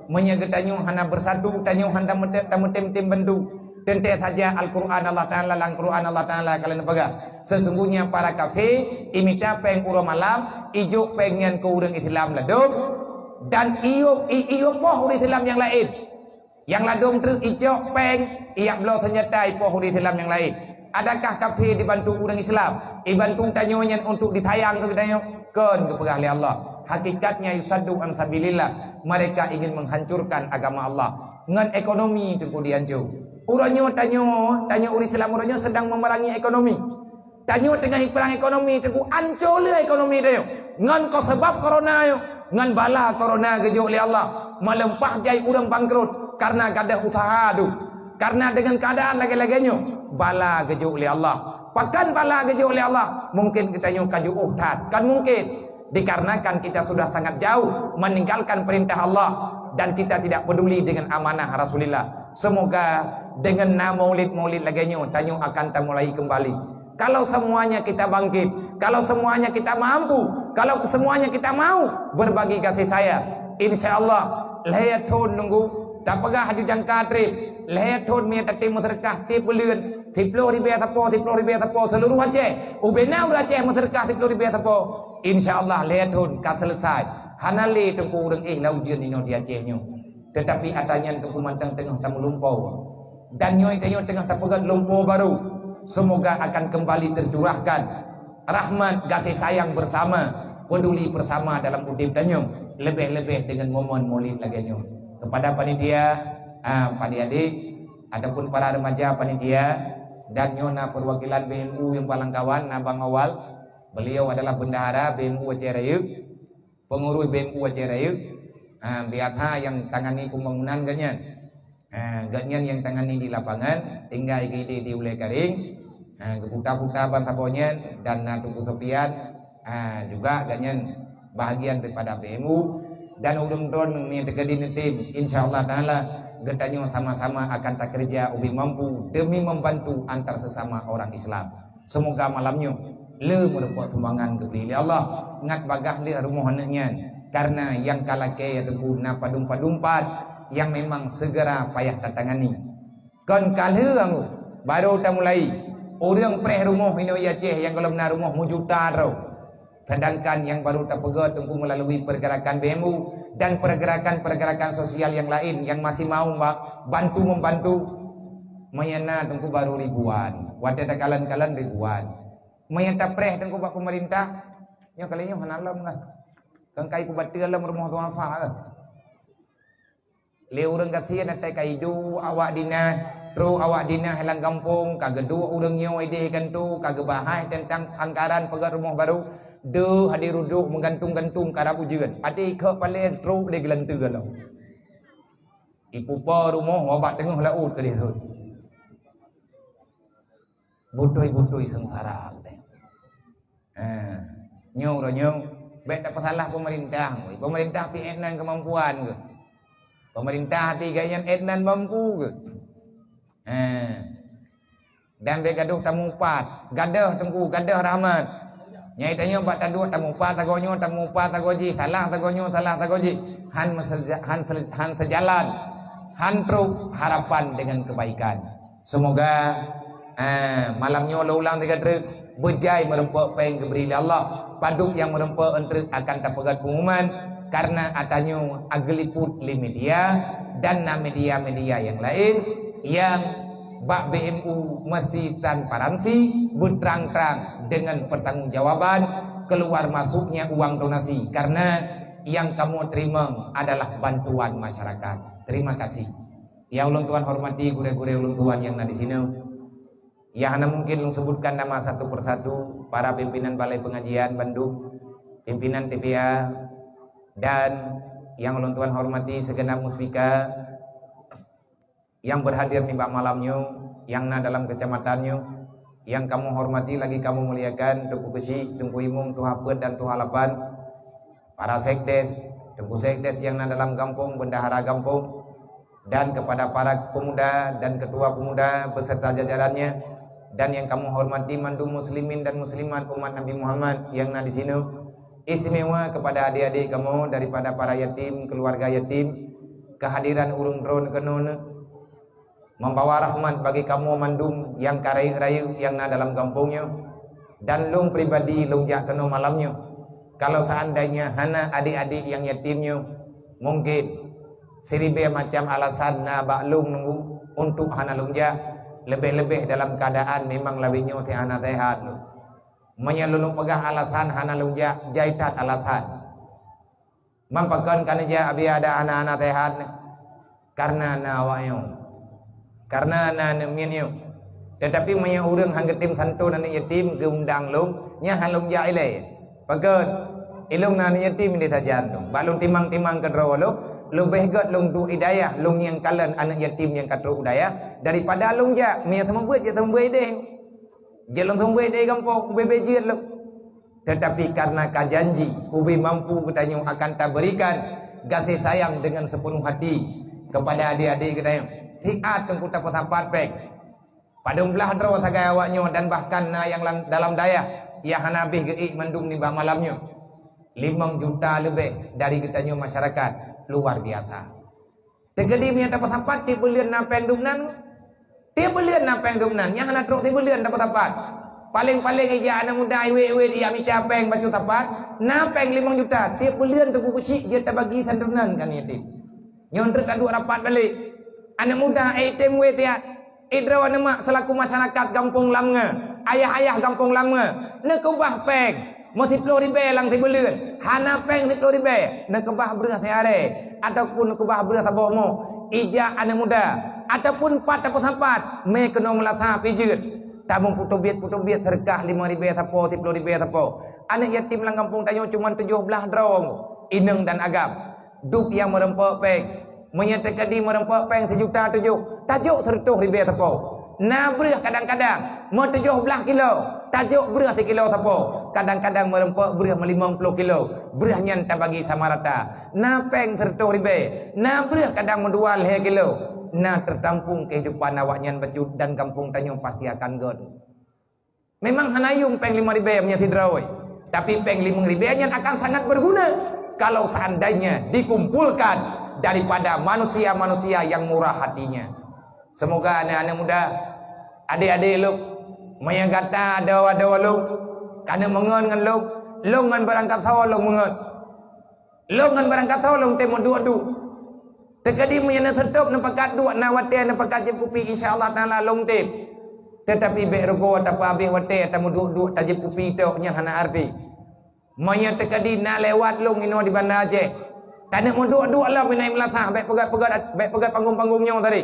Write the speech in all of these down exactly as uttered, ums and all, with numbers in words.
Meunyoe geutanyoe hana beusatu, tanyoe hana tameutem-tem bantu. Teuntée saja Al-Quran Allah Taala, lam Quran Allah Taala ka lheueh peugah, "Sesungguhnya para kafé imita péng uroe malam, ijok péng nyan keu ureuëng Islam ladom, dan iyok, i-, iyok poh ureuëng Islam nyang laén." Nyang ladom treuk icok péng, ijak bloe seunjata ipoh ureuëng Islam nyang laén. Adakah kafé dibantu ureuëng Islam? Ibantu tanyoe nyan untuk disayang keu geutanyoe? Kon, geupeugah lé Allah, "Hakikatnya yusaddu an sabilillah." Mereka ingin menghancurkan agama Allah. Ngon ekonomi teungku dihancô. Uroe nyoe tanyoe, tanyoe ureuëng Islam uroe nyoe sedang memerangi ekonomi. Tanyoe teungoh iperang ekonomi, teungku, ancô lé ekonomi tanyoe. Ngon ko-, sabab corona nyoe, ngon bala corona geujok lé Allah, meuleumpah jai ureuëng bangkrut karena gadoh usaha tu. Karena dengan keadaan lagée-lagée nyoe, bala geujok lé Allah. Pakon bala geujok lé Allah? Mungkin geutanyoe ka jiôh that? Kan mungkin. Dikarenakan kita sudah sangat jauh meninggalkan perintah Allah dan kita tidak peduli dengan amanah Rasulullah. Semoga dengan na maulid-maulid lagée nyoe, tanyoe akan tamulai kembali. Kalau semuanya kita bangkit, kalau semuanya kita mampu, kalau semuanya kita mau berbagi kasih sayang, insya Allah lhée thon nunggu tapeugah aju jangka treb, lhée thon mie tatem meuseudeukah tieb buleuen, siploh ribée sapo, siploh ribée sapo seluruh Aceh. Ubena ureuëng Aceh meuseudeukah siploh ribée sapo, insya Allah lhée thon ka selesai. Hana lé teungku ureuëng éh lam ujeuen inoe di Aceh nyoe. Tetapi ata nyan teungku mantong teungoh tameulumpoe. Dan nyoe tanyoe teungoh tapeugét lumpoe barô. Semoga akan kembali tercurahkan rahmat, gaséh sayang bersama, peduli bersama dalam udeb tanyoe, leubeh-leubeh deungon momen Maulid lagée nyoe. Kepada panitia, ah, adik-adik ataupun para remaja panitia, dan nyoe na perwakilan B M U nyang palang kawan, na Bang Awal. Beliau adalah bendahara B M U Aceh Rayeuk. Pengurus B M U Aceh Rayeuk, ha, biasa nyang tangani pembangunan geuh nyan. Ha, geuh nyan nyang tangani di lapangan, tinggai geuh di, di Ulée Karéng. Ha, geuputa-puta ban saboh nyan dan na Teungku Sopian, ha, juga geuh nyan bahagian daripada B M U dan ureuëng droen nyang teukeudi neutem. Insya Allah Taala geutanyoe sama-sama akan takeureuja ubé mampu demi membantu antar sesama orang Islam. Semoga malam nyoe le meureumpok sumbangan geubri lé Allah, ngat bagaih lé rumoh aneuëk nyan, kareuna nyang ka lakée teungku na padum-padum pat nyang memang segera payah tatangani. Kon ka lheueh anggô, barô tamulai. Ureuëng preh rumoh inoe Aceh nyang gohlom na rumoh meujuta droe. Sedangkan nyang barô tapeugét teungku melalui pergerakan B M U dan pergerakan-pergerakan sosial nyang laén nyang masih mau ba-, bantu-membantu, meunyoe na teungku barô ribuan, watée takalon-kalon ribuan. Meunyoe tapreh teungku bak peumeurintah, nyoe kali nyoe hana lom lah. Kangkai kubateue lom rumoh duafa lah. Lé ureuëng gasien atai ka iduek awak dinah, trok awak dinah lam gampông, ka geuduek ureuëng nyoe ideh gantu, ka geubahas teuntang anggaran peugét rumoh barô, deuh hadi rudok meugantung-gantung karab ujeuen. Até ikheuk paleng trok lé geulanteue lom. Ipupo rumoh wabak teungoh laôt keudeh rhot. Butôi-butôi seungsara geutanyoe. Ha, nyoe uroe nyoe, bék tapeusalah peumeurintah. Peumeurintah pih ék nan keumampuan geuh. Peumeurintah até geuh nyan ék nan mampu geuh. Ha. Dan bék gadôh tamupat. Gadôh teungku, gadôh rahmat. Nyai tanyoe bak taduek tamupat sagoe nyoe, tamupat sagoe jih, salah sagoe nyoe, salah sagoe jih. Han meuseja-, han se-, han seujalan, han trok harapan dengan kebaikan. Semoga, eh, malam nyoe lôn ulang siga treuk, beujai meureumpok péng geubri lé Allah. Padub nyang meureumpok eunteuk akan tapeugét peungumuman, kareuna ata nyoe ageuliput lé media dan na media-media nyang laén nyang bak B M U meusti transparansi, beutrang-trang deungon peutanggongjawaban keuluar masuknya uang donasi, kareuna nyang kamoe teurimong adalah bantuan masyarakat. Terima kasih. Nyang ulôn tuan hormati gurée-gurée ulôn tuan nyang na disinoe. Ya, hana mungkin lôn sebutkan nama satu persatu para pimpinan balai pengajian bandum, pimpinan T P A, dan nyang ulôn tuan hormati segenap muspika nyang berhadir nibak malam nyoe, nyang na dalam kecamatan nyoe, nyang kamoe hormati lagi kamoe muliakan Teungku Keuchik, Teungku Imum, Tuha Peuet dan Tuha Lapan, para sekdes, Teungku Sekdes nyang na dalam gampông, bendahara gampông, dan kepada para pemuda dan ketua pemuda beserta jajarannya, dan nyang kamoe hormati mandum muslimin dan muslimat umat Nabi Muhammad nyang na disinoe, istimewa kepada adik-adik kamoe daripada para yatim, keluarga yatim, keuhadiran ureuëng droen keunoe, membawa rahmat bagi kamoe mandum nyang ka rayeuk-rayeuk nyang na dalam gampông nyoe. Dan lôn pribadi lôn jak keunoe malam nyoe. Kalau seandainya hana adik-adik nyang yatim nyoe, mungkin siribée macam alasan na bak lôn nunggu untuk hana lôn jak, leubeh-leubeh dalam keuadaan memang lagée nyoe teuh hana sehat lôn. Meunyoe lôn peugah alasan hana lôn jak, jai that alasan. Man pakon ka neujak, abi, adak hana-hana sehat nyoe? Karena na awak nyoe. Karena na aneuk miet nyoe. Tetapi meunyoe ureuëng han geutem santôn aneuk yatim, geuundang lôn, nyan han lôn jak ilée. Pakon? Ilôn na aneuk yatim di sajan lôn. Bak lôn timang-timang keudroe lôn, leubeh gét lôn duek i dayah, lôn nyang kalon aneuk yatim nyang ka trok u dayah, daripada lôn jak. Meunyoe seumeubeuet, jak seumeubeuet ideh. Jeuet lôn seumeubeuet ideh gampông, ubé-bé jeuet lôn. Tetapi karena ka janji, ubé mampu geutanyoe akan taberikan gaséh sayang dengan sepenuh hati kepada adik-adik geutanyoe. Siat teungku tapeusapat péng. Padum blaih droe sagai awak nyoe dan bahkan na nyang lam, dalam dayah nyang hana habéh geuék mandum nibak malam nyoe. Limong juta leubeh dari geutanyoe masyarakat, luar biasa. Teukeudi meunyoe tapeusapat tieb buleuen na péng dum nan. Tieb buleuen na péng dum nan, nyang hana trok tieb buleuen tapeusapat. Paléng-paléng ija aneuk muda iwet-iwet ijak mita péng bacut sapat, na péng limong juta. Tieb buleuen teupeu keuchik jeuet tabagi santunan keu aneuk yatim. Nyoe treuk taduek rapat balek. Aneuk muda, eh, item wet ya. Idroe neumak selaku masyarakat gampông Lamnge, ayah-ayah gampông Lamnge, neukeubah péng meusiploh ribée lam sibuleuen, hana péng siploh ribée, neukeubah breueh siarée, ataupun neukeubah breueh saboh mo, ija aneuk muda, ataupun pat tapeusapat, mé keunoe meulasa pijeuet, tamong putôbiet-putôbiet seudeukah limong ribée sapo, siploh ribée sapo. Aneuk yatim lam gampông tanyoe cuma tujoh blaih droe, inong dan agam. Dub nyang meureumpok péng. Meunyoe teukeudi meureumpok péng sijuta tujoh, tajok seureutôh ribée sapo. Na breueh kadang-kadang meutujoh blaih kilo, tajok breueh sikilo sapo. Kadang-kadang meureumpok breueh meulimong ploh kilo. Breueh nyan tabagi sama rata. Na péng seureutôh ribée, na breueh kadang meudua lhée kilo. Na teutampong keuhidupan awaknyan bacut dan gampông tanyoe pasti akan gét. Memang hana yuem péng limong ribée meunyoe sidroe, tapi péng limong ribée nyan akan sangat berguna kalau seandainya dikumpulkan daripada manusia-manusia yang murah hatinya. Semoga aneuk-aneuk muda, adik-adik lôn, meunyoe gata adoe-adoe lôn, ka neuk meungon ngon lôn, lôn ngon barangkasoe lôn meungon. Lôn ngon barangkasoe lôn tem meuduek-duek. Teukeudi meunyoe neuseutôt neupakat duek, na watée neupakat jieb kupi, insya Allah Taala lôn tem. Tetapi bék rugoe tapeuhabéh watée tameuduek-duek tajieb kupi tok, nyan hana arti. Meunyoe teukeudi na lewat lôn inoe di Banda Aceh, taneuk meuduek-duek lom inoe i Meulasah, bék peugét-peugét, bék peugét panggong-panggong nyoe tadi.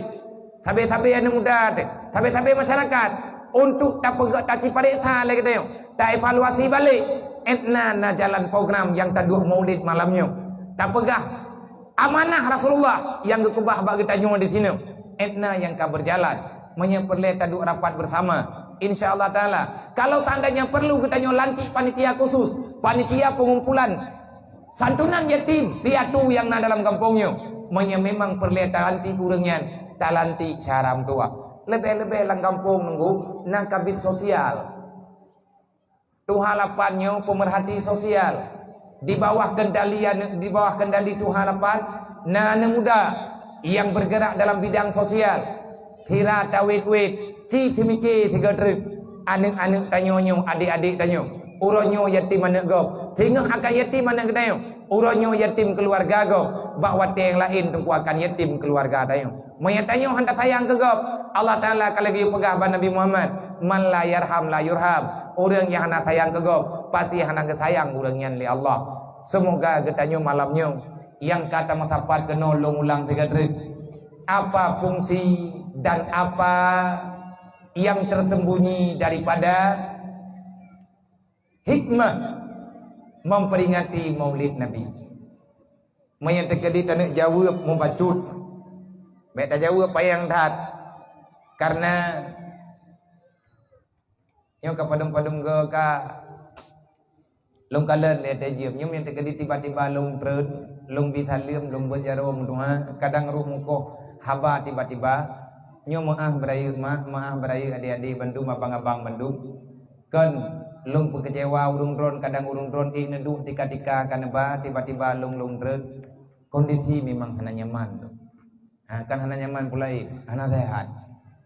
Sabe-sabe aneuk muda teuh, sabe-sabe masyarakat, untuk tapeugét, tacipareksa lé geutanyoe, taevaluasi balek, entah na jalan program nyang taduek maulid malam nyoe. Tapeugah amanah Rasulullah nyang geukeubah bak geutanyoe di sinoe, entah nyang ka berjalan. Meunyoe peureulée taduek rapat bersama, insya Allah Taala. Kalau seandainya perlu geutanyoe lantik panitia khusus, panitia pengumpulan santunan yatim piatu nyang na dalam gampông nyoe. Meunyoe memang peureulée talantik ureuëng nyan, talantik syara meutuah. Leubeh-leubeh lam gampông nunggu na kabid sosial. Tuha lapan nyoe pemerhati sosial. Di bawah kendali aneuk, di bawah kendali tuha lapan na aneuk muda nyang bergerak dalam bidang sosial. Sira tawet-wet, ci seumike sigoe treuk. Aneuk-aneuk tanyoe nyoe, adik-adik tanyoe, uroe nyoe yatim aneuk gob, singoh akan yatim aneuk geutanyoe. Uroe nyoe yatim keuluwarga gob, bak watée nyang laén teungku akan yatim keuluwarga tanyoe. Meunyoe tanyoe hana sayang keu gob, Allah Taala ka lagée peugah bak Nabi Muhammad, "Man la yarham la yurham." Ureuëng nyang hana sayang keu gob, pasti hana geusayang ureuëng nyan lé Allah. Seumoga geutanyoe malam nyoe nyang ka tameusapat keunoe lôn ulang sigoe treuk. Apa fungsi dan apa yang tersembunyi daripada hikmah memperingati Maulid Nabi? Meunyoe teukeudi taneuk jaweueb mubacut, bék tajaweueb panyang that, karena nyoe ka padum-padum goe ka lôn kalon lé teuh jeuem. Nyoe meunyoe teukeudi tiba-tiba lôn treun, lôn bi saleuem, lôn beuet jaroe meutuha, kadang roh mukoh haba tiba-tiba. Nyoe meuáh beurayeuk mak, meuáh beurayeuk adik-adik bandum, abang-abang bandum. Kon lôn peukeucewa ureuëng droen, kadang ureuëng droen ék neuduek tika-tika ka neuba, tiba-tiba lôn, lôn treun. Kondisi memang hana nyaman tu. Ha, kan hana nyaman pulai, hana sehat.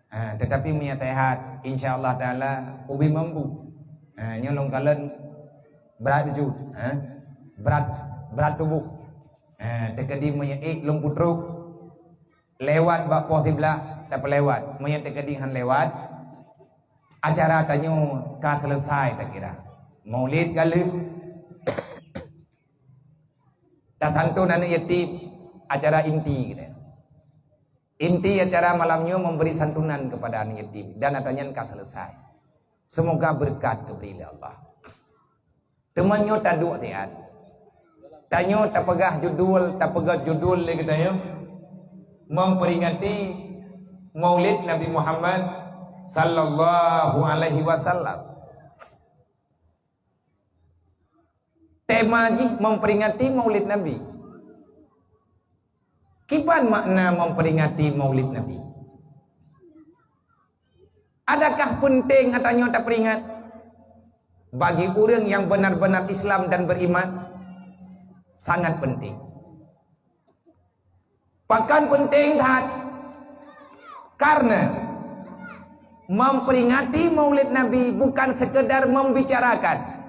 Ha, tetapi meunyo sehat, insya Allah Taala ubé mampu. Ha, nyoe lôn kalon brat jeuet, ha? Brat, brat tuboh. Ha, teukeudi meunyo ék lôn peutrok lewat bak poh siblah, tapeulewat. Meunyo teukeudi han lewat, acara tanyoe ka selesai takira. Maulid ka lheueh. Tasantun aneuk yatim, acara inti kita. Inti acara malam nyoe memberi santunan kepada aneuk yatim dan ata nyan ka selesai. Semoga berkat geubri lé Allah. Teuma nyoe taduek tiat. Tanyoe tapeugah judul, tapeugah judul lé geutanyoe memperingati Maulid Nabi Muhammad sallallahu alaihi wasallam. Tema jih memperingati Maulid Nabi. Kiban makna memperingati Maulid Nabi? Adakah penting ata nyoe tapeuingat? Bagi ureuëng nyang benar-benar Islam dan beriman, sangat penting. Pakon penting that? Karena memperingati Maulid Nabi bukan sekedar membicarakan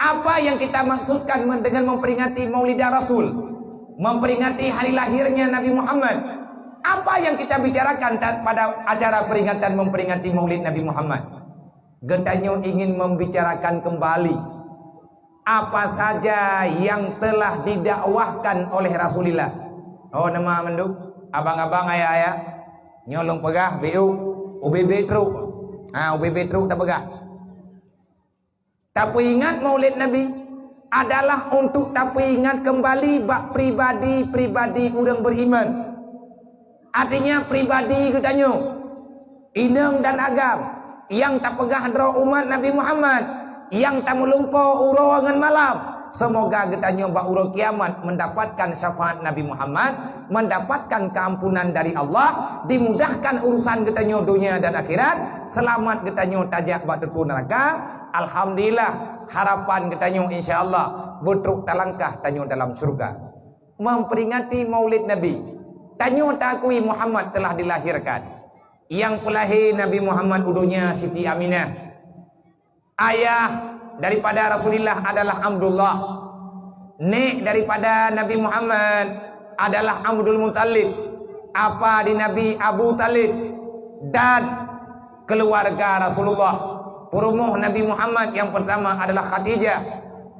apa yang kita maksudkan dengan memperingati Maulidah Rasul, memperingati hari lahirnya Nabi Muhammad. Apa yang kita bicarakan ta-, pada acara peringatan memperingati Maulid Nabi Muhammad? Geutanyoe ingin membicarakan kembali apa saja yang telah didakwahkan oleh Rasulullah. Oh, nama mandum, abang-abang, ayah-ayah, nyoe lôn peugah, B U, U B B trok. Ha, U B B trok tapeugah. Tapeuingat Maulid Nabi adalah untuk tapeuingat kembali bak pribadi-pribadi ureuëng beriman. Artinya, pribadi geutanyoe, inong dan agam, nyang tapeugah droe umat Nabi Muhammad, nyang tameulumpoe uroe ngon malam, semoga geutanyoe bak uroe kiamat mendapatkan syafaat Nabi Muhammad, mendapatkan keampunan dari Allah, dimudahkan urusan geutanyoe dunia dan akhirat, selamat geutanyoe tajak bak teupeu neraka. Alhamdulillah, harapan geutanyoe insya Allah beutrok talangkah tanyoe dalam syurga. Memperingati Maulid Nabi, tanyoe taakui Muhammad telah dilahirkan. Nyang peulahé Nabi Muhammad u donya Siti Aminah. Ayah daripada Rasulullah adalah Abdullah. Nek daripada Nabi Muhammad adalah Abdul Muttalib. Apa di Nabi Abu Talib. Dan keluarga Rasulullah. Peurumoh Nabi Muhammad yang pertama adalah Khadijah.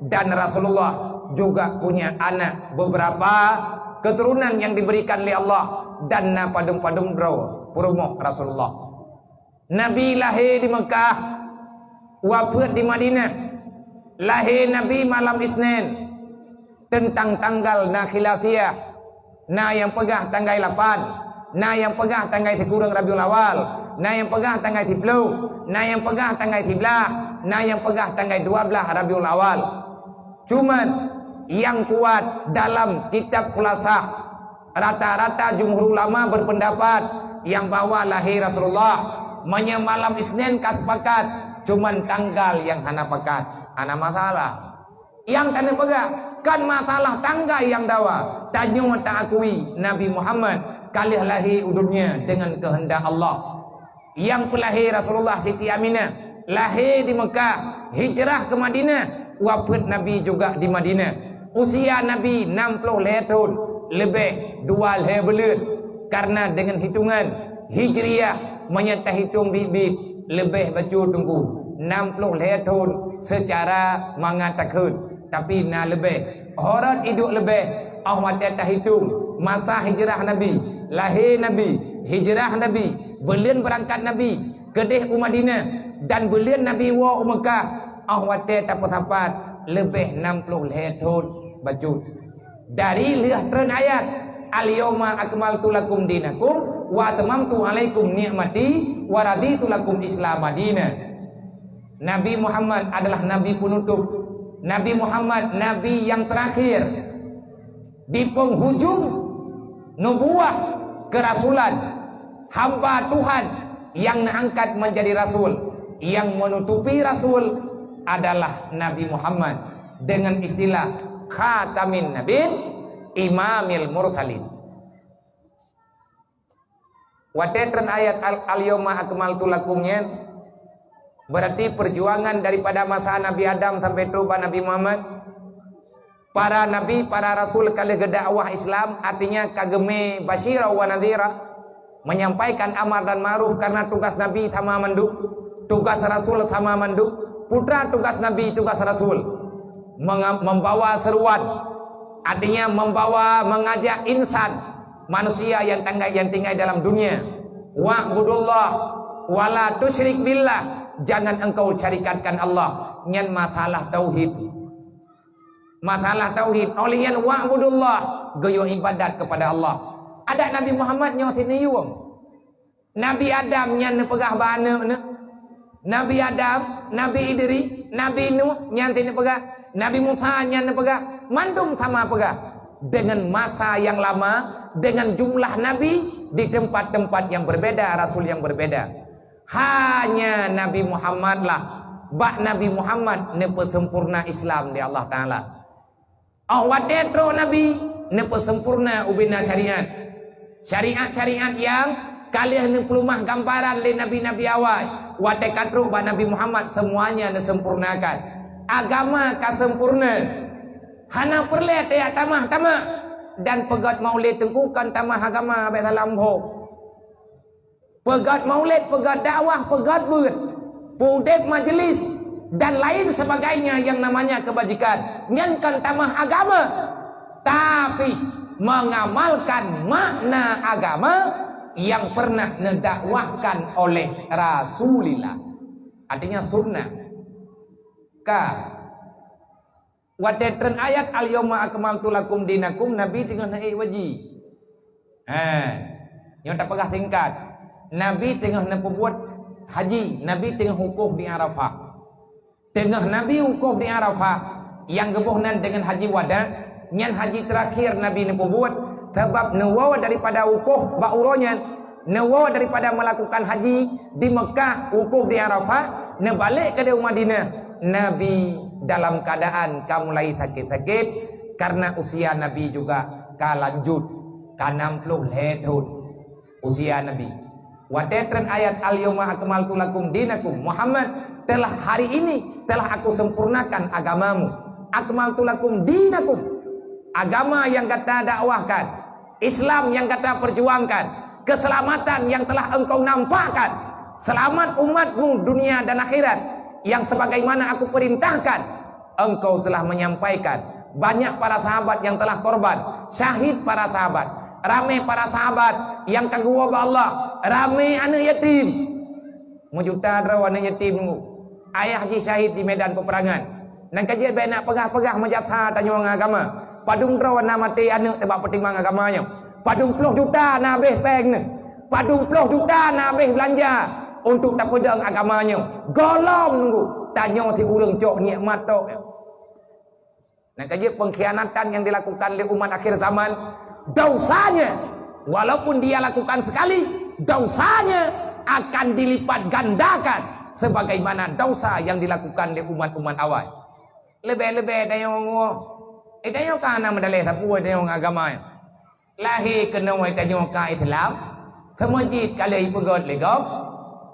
Dan Rasulullah juga punya anak, beberapa keturunan yang diberikan oleh Allah. Dan na padum-padum droe peurumoh Rasulullah. Nabi lahé di Mekah, wafeuet di Madinah. Lahé Nabi malam Isnin. Teuntang tanggal na khilafiah. Na nyang peugah tanggai lapan, na nyang peugah tanggai sikureueng Rabiul Awal, na nyang peugah tanggai siploh, na nyang peugah tanggai siblaih, na nyang peugah tanggai dua blaih Rabiul Awal. Cuman, nyang kuat dalam kitab Khulasah, rata-rata jumhur ulama berpendapat nyang bahwa lahé Rasulullah. Meunyoe malam Isnin ka sepakat, cuman tanggal nyang hana pakat, hana masalah. Nyang taneuk peugah, kon masalah tanggai nyang dawa. Tanyoe taakui Nabi Muhammad ka lheueh lahé u dunia dengan kehendak Allah. Nyang peulahé Rasulullah Siti Aminah, lahé di Mekah, hijrah ke Madinah, wafeuet Nabi juga di Madinah. Usia Nabi nam ploh lhée thon, leubeh dua lhée buleuen. Karena dengan hitungan Hijriah, meunyoe tahitong biet-biet, leubeh bacut teungku, nam ploh lhée thon seucara mangat takheun, tapi na leubeh. Horot iduek leubeh, óh watée tahitong masa hijrah Nabi, lahé Nabi, hijrah Nabi, buleuen beurangkat Nabi, keudeh u Madinah, dan buleuen Nabi woe u Meukah, óh watée tapeusapat leubeh nam ploh lhée thon bacut. Dari lheueh treun ayat, "Al-yauma akmaltu lakum dinakum wa atmamtu alaikum ni'mati wa raditu lakum Islama dina." Nabi Muhammad adalah nabi penutup. Nabi Muhammad nabi yang terakhir. Di penghujung nubuah kerasulan, hamba Tuhan yang neuangkat menjadi rasul, yang menutupi rasul adalah Nabi Muhammad dengan istilah Khatamin Nabin, Imamil Mursalin. Watée treun ayat al-, "Al-yauma akmaltu lakum" nyan, berarti perjuangan daripada masa Nabi Adam sampai trok bak Nabi Muhammad. Para nabi, para rasul ka lheueh geudakwah Islam, artinya ka geumé basyira wa nadhira, menyampaikan amar dan ma'ruf, karena tugas nabi sama mandum, tugas rasul sama mandum, putra tugas nabi, tugas rasul. Menga-, membawa seruan, artinya membawa, mengajak insan, manusia yang tanggai, yang tinggal dalam dunia. "Wa'budullah wa la tusyrik billah," jangan engkau syarikatkan Allah. Nyan masalah tauhid. Masalah tauhid. Oleh nyan, "Wa'budullah," geuyue ibadat kepada Allah. Adak Nabi Muhammad nyoe siniyueng. Nabi Adam nyan neupeugah bak aneuëk neuh. Nabi Adam, Nabi Idris, Nabi Nuh nyan sineupeugah, Nabi Musa nyan neupeugah, mandum sama peugah. Dengan masa yang lama, dengan jumlah nabi di tempat-tempat yang berbeda, rasul yang berbeda. Hanya Nabi Muhammad lah, bak Nabi Muhammad neupeusempurna Islam di Allah Taala. Óh watée trok Nabi, neupeusempurna ubena syariat. Syariat-syariat nyang ka lheueh neupeuleumah gambaran lé nabi-nabi awai, watée ka trok bak Nabi Muhammad, semuanya neusempurnakan. Agama ka sempurna. Hana peureulée tajak tamah-tamah. Dan peugét maulid teungku kon tamah agama, bék salah paham. Peugét maulid, peugét dakwah, peugét beuet, peuudeb majeulis, dan lain sebagainya yang namanya kebajikan. Nyan kon tamah agama. Tapi, mengamalkan makna agama yang pernah neudakwahkan oleh Rasulillah. Artinya sunnah. Ka. Watée treun ayat, "Al-yauma akmaltu lakum dinakum," Nabi teungoh neuék u haji. Ha. Nyoe tapeugah singkat. Nabi teungoh neupeubuet haji, Nabi teungoh wukuf di Arafah. Teungoh Nabi wukuf di Arafah, nyang geuboh nan deungon haji wada, nyan haji terakhir Nabi neupeubuet, sabab neuwoe daripada wukuf bak uroe nyan, neuwoe daripada melakukan haji di Mekah, wukuf di Arafah, neubalek keudeh u Madinah. Nabi dalam keadaan ka mulai sakét-sakét, karena usia Nabi juga ka lanjut, ka nam ploh lhée thon usia Nabi. Watée treun ayat, "Al-yauma akmaltu lakum dinakum," Muhammad, telah hari ini telah aku sempurnakan agamamu. Akmaltu lakum dinakum. Agama yang gata dakwahkan, Islam yang gata perjuangkan, keselamatan yang telah engkau nampakkan, selamat umatmu dunia dan akhirat, yang sebagaimana aku perintahkan, engkau telah menyampaikan. Banyak para sahabat yang telah korban, syahid para sahabat, ramé para sahabat yang ka geuwoe bak Allah, ramé aneuëk yatim. Meujuta droe aneuëk yatim nunggu. Ayah jih syahid di medan peperangan. Nyan ka jeuet bék nak peugah-peugah meujasa tanyoe ngon agama. Padum droe na maté aneuëk teuh bak peutimang agama nyoe. Padum ploh juta na habéh péng neuh. Padum ploh juta na habéh beulanja untuk tapeudong agama nyoe. Gohlom nunggu. Tanyoe si ureuëng cok nikmat tok. Nyan ka jeuet pengkhianatan yang dilakukan lé umat akhir zaman, dosanya, walaupun dia lakukan sekali, dosanya akan dilipat gandakan sebagaimana dosa yang dilakukan lé umat-umat awai. Leubeh-leubeh tanyoe nyoe. Eh, tanyoe ka hana meudaleh sapeue tanyoe ngon agama nyoe. Lahé keunoe tanyoe ka Islam, keu meuseujid ka lheueh ipeugét lé gob,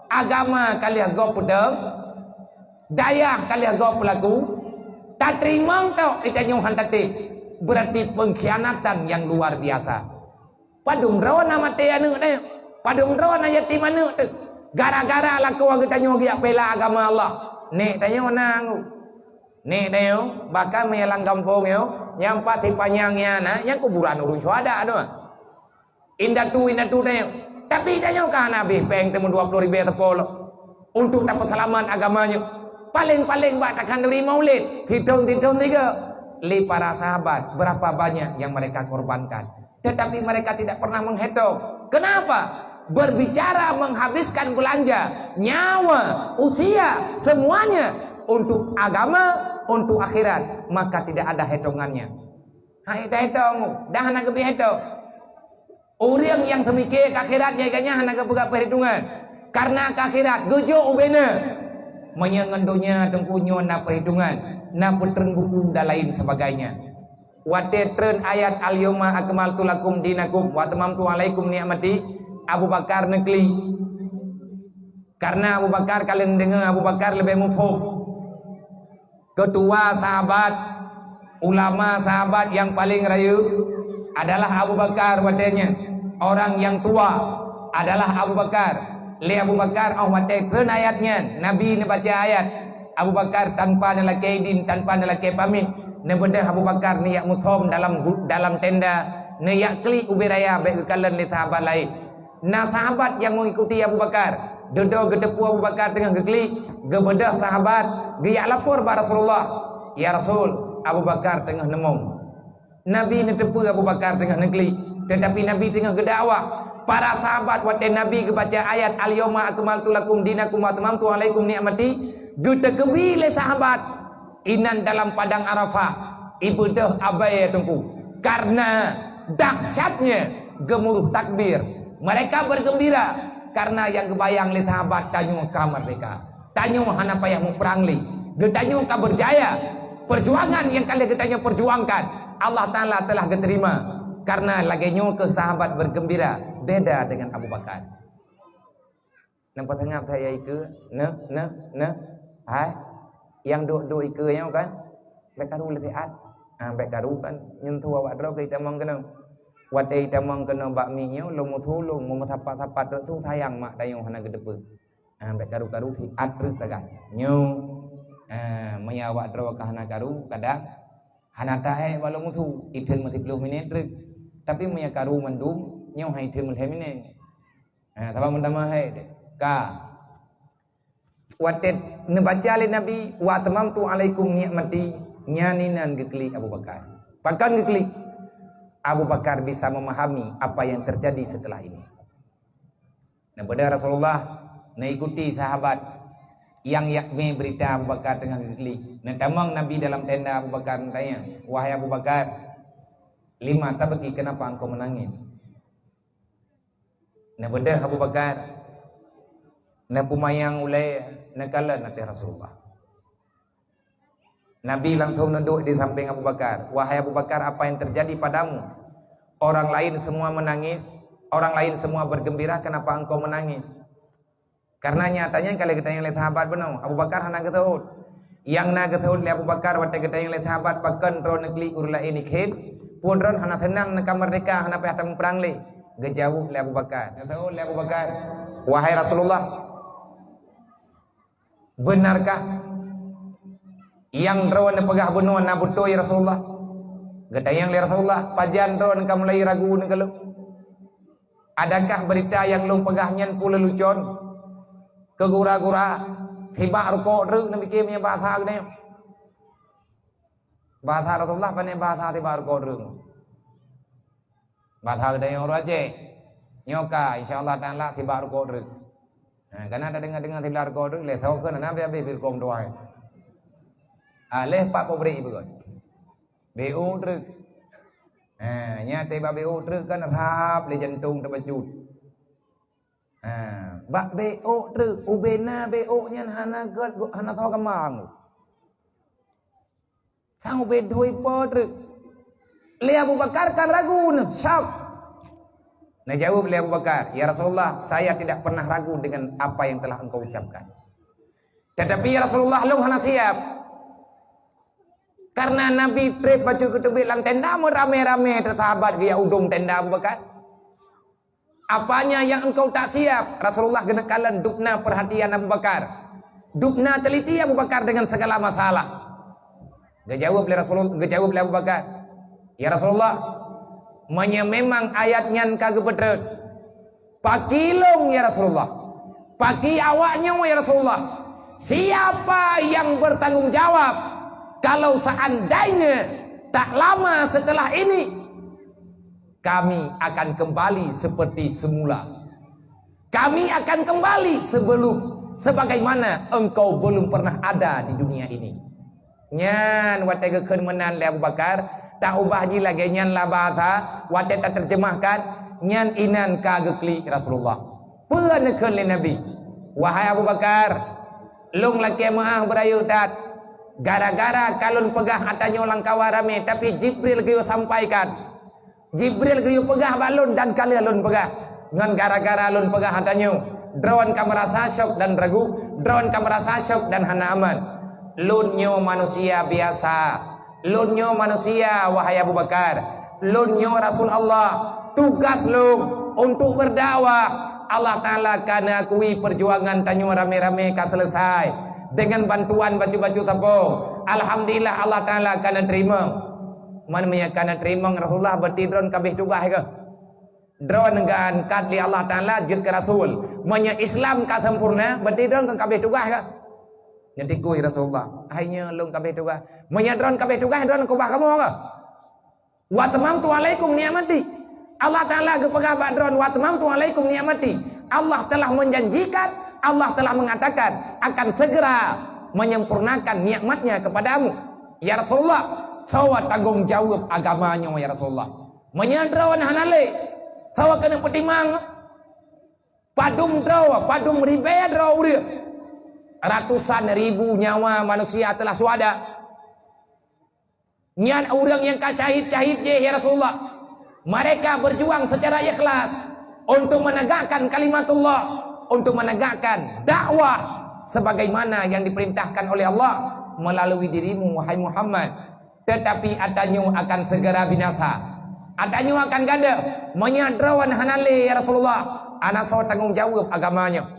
agama ka lheueh gob peudong, dayah ka lheueh gob peulaku, tateurimong tok geutanyoe han tatem, beurati pengkhianatan nyang luar biasa. Padum droe na maté aneuëk teuh, padum droe na yatim aneuëk teuh, gara-gara lakoe geutanyoe geujak pela agama Allah. Nek tanyoe na ngu. Nek tanyoe, bahkan meunyoe lam gampông nyoe, nyang pat sipanyang nyan na, nyang kuburan ureuëng syuhada tu. Indatu, indatu tanyoe. Tapi tanyoe ka hana habéh péng teuma dua ploh ribée seupôt untuk tapeuseulamat agama nyoe. Paléng-paléng bak takhanduri maulid, sithon-sithon sigoe. Lé para sahabat, berapa banyak yang mereka korbankan. Tetapi mereka tidak pernah menghitung. Kenapa? Berbicara menghabiskan belanja, nyawa, usia, semuanya untuk agama, untuk akhirat, maka tidak ada hitungannya. Hai, dah hitung, dah hana geubri hitung. Ureuëng nyang teumikir keu akhirat, nyan gobnyan hana geupeugah peuhitungan. Karena keu akhirat, geujok ubena. Meunyoe ngon donya teungku nyoe na peuhitungan, na peutreun buku dan lain sebagainya. Watée treun ayat, "Al-yauma akmaltu lakum dinakum wa atmamtu alaikum ni'mati," Abu Bakar neuklik. Karena Abu Bakar, kalian dengar, Abu Bakar lebih muphom. Ketua sahabat, ulama sahabat yang paling rayeuk adalah Abu Bakar watée nyan. Orang yang tua adalah Abu Bakar. Lé Abu Bakar, óh watée treun ayat nyan, Nabi neubaca ayat, Abu Bakar tanpa neulakée idin, tanpa neulakée pamit, neubeudôh Abu Bakar neujak musom dalam gu-, dalam tenda, neujak klik ubé raya bék geukalon lé sahabat laén. Na sahabat nyang mengikuti Abu Bakar. Dudoe geuteupeue Abu Bakar teungoh geuklik, geubeudôh sahabat, geujak lapor bak Rasulullah, "Ya Rasul, Abu Bakar teungoh neumom." Nabi neuteupeue Abu Bakar teungoh neuklik, teutapi Nabi teungoh geudakwah. Para sahabat watée Nabi geubaca ayat, "Al-yauma akmaltu lakum dinakum wa atmamtu alaikum ni'mati," geuteukeubi lé sahabat. Inan dalam padang Arafah, ibeudôh abai teungku. Karena dahsyatnya gemuruh takbir, mereka bergembira karena nyang geubayang lé sahabat, tanyoe ka merdeka, tanyoe hana payah muprang lé, geutanyoe ka berjaya. Perjuangan nyang ka lheueh geutanyoe perjuangkan, Allah Taala telah geuterima. Karena lagée nyoe keuh sahabat bergembira, beda dengan Abu Bakar. Neupeutangab that ya ikeue, neuh, neuh, neuh. Hai, nyang duek-duek ikeue nyoe kan, bék karu lé siat. Ah, bék karu kan, nyentuh awak droe keu itamong keunoe. Watée itamong keunoe bak miet nyoe, lôn musu lôn, meumeusapat-sapat lôn su sayang mak tanyoe hana geuteupeue. Ah, bék karu-karu siat treuk sagai. Nyoe, ah, meunyo awak droe ka hana karu, kadang hana taék bak lôn musu, itheun meusiploh minét treuk. Tapi meunyo karu mandum, nyoe han itheun meulhèe minét. Ha, saban meutamah hai deh. Ka. Watée neubaca lé Nabi, "Wa atmamtu alaikum ni'mati," nyan inan geuklik Abu Bakar. Pakon geuklik? Abu Bakar bisa memahami apa yang terjadi setelah ini. Neubeudôh Rasulullah, neuikuti sahabat nyang jak mé beurita Abu Bakar teungoh geuklik. Neutamong Nabi dalam tenda Abu Bakar, neutanyong, "Wahai Abu Bakar, lima tabki, kenapa engkau menangis?" Neubeudôh Abu Bakar, neupeumayang ulée, neukalon ateueh Rasulullah. Nabi langsung neuduek di sampéng Abu Bakar. "Wahai Abu Bakar, apa yang terjadi padamu? Orang lain semua menangis, orang lain semua bergembira, kenapa engkau menangis?" Karena nyatanya ka lheueh geutanyong lé sahabat bunoe, Abu Bakar hana geuseuôt. Nyang na geuseuôt lé Abu Bakar watée geutanyong lé sahabat, "Pakon droeneuh klik ureuëng laén ikheun? Peue droeneuh hana seunang neuka meurdehka, hana payah tamuprang lé?" Geujaweueb lé Abu Bakar. Geuseuôt lé Abu Bakar, "Wahai Rasulullah, beunarkah nyang droeneuh peugah bunoe na beutôi, ya Rasulullah?" Geutanyong lé Rasulullah, "Pajan droeneuh ka mulai ragu neuh keu lôn? Adakah beurita nyang lôn peugah nyan peue leulucon? Keugura-gura, sibak rukok treuk, neupike meunyoe bahasa geutanyoe." Bahasa Rasulullah pane bahasa sibak rukok treuk? Bahasa geutanyoe ureuëng Aceh. Nyoe ka, insya Allah Taala sibak rukok treuk. Ha, kana tadeungoe-deungoe sibak rukok treuk, lé soe keuh na habéh-habéh pih rukok meutuah. Ah, lé pat pabrik beugöt. Béok treuk. Ha, nyan teuba béok treuk kan rhap lé jantong teubacut. Ha, bak béok treuk, ubena béok nyan hana gét, hana soe gamang. Sang ubé dhui po treuk. Lé Abu Bakar kan ragu neuh, syok. Neujaweueb lé Abu Bakar, "Ya Rasulullah, saya tidak pernah ragu dengan apa yang telah engkau ucapkan. Tetapi ya Rasulullah, lôn hana siap." Karena Nabi treb bacut geuteubiet lam tenda, meuramé-ramé sahabat geujak udong tenda Abu Bakar. "Apanya yang engkau tak siap?" Rasulullah geuneukalon dubna perhatian Abu Bakar. Dubna teliti Abu Bakar dengan segala masalah. Geujaweueb lé Rasulul-, geujaweueb lé Abu Bakar, "Ya Rasulullah, meunyoe memang ayat nyan ka geupeutrön, pakri lôn ya Rasulullah? Pakri awak nyoe ya Rasulullah? Siapa yang bertanggung jawab kalau seandainya tak lama setelah ini kami akan kembali seperti semula. Kami akan kembali sebelum, sebagaimana engkau belum pernah ada di dunia ini." Nyan watée geukheun meunan lé Abu Bakar, taubah jih lagée nyan lah bahasa, watée tateurjeumahkan, nyan inan ka geuklik Rasulullah. Peue neukheun lé Nabi, "Wahai Abu Bakar, lôn lakée meuáh beurayeuk that, gara-gara ka lôn peugah ata nyoe lam kawan ramé, tapi Jibril geuyue sampaikan." Jibril geuyue peugah bak lôn dan ka lheueh lôn peugah. Ngon gara-gara lôn peugah ata nyoe, droen ka meurasa syok dan ragu, droen ka meurasa syok dan hana aman. Lôn nyoe manusia biasa. Lôn nyoe manusia, wahai Abu Bakar. Lôn nyoe Rasul Allah. Tugas lôn untuk berdakwah. Allah Taala ka neuakui perjuangan tanyoe ramé-ramé ka selesai dengan bantuan bacut-bacut sapo. Alhamdulillah, Allah Taala ka neuteurimong. Man meunyo ka neuteurimong Rasulullah, berarti droen ka abéh tugaih keuh? Droen geuangkat lé Allah Taala jeuet keu rasul. Meunyo Islam ka sempurna, berarti droen ka abéh tugaih keuh? Neutikui Rasulullah, "Hai nyoe lôn ka abéh tugaih." Meunyo droen ka abéh tugaih, droen keubah kamoe keuh? "Wa atmamtu alaikum ni'mati." Allah Taala geupeugah bak droen, "Wa atmamtu alaikum ni'mati." Allah telah menjanjikan, Allah telah mengatakan akan segera menyempurnakan nikmatnya kepadamu. Ya Rasulullah, soe tanggong jaweueb agama nyoe, ya Rasulullah? Meunyo droen hana lé, soe keuneuk peutimang? Padum droe, padum ribée droe ureuëng? Ratusan ribu nyawa manusia telah syuhada. Nyan ureuëng nyang ka syahid-syahid jih, ya Rasulullah. Mereka berjuang secara ikhlas untuk menegakkan kalimatullah, untuk menegakkan dakwah sebagaimana yang diperintahkan oleh Allah melalui dirimu, wahai Muhammad. Tetapi ata nyoe akan segera binasa. Ata nyoe akan gadôh. Meunyo droen hana lé, ya Rasulullah, hana soe tanggong jaweueb agama nyoe.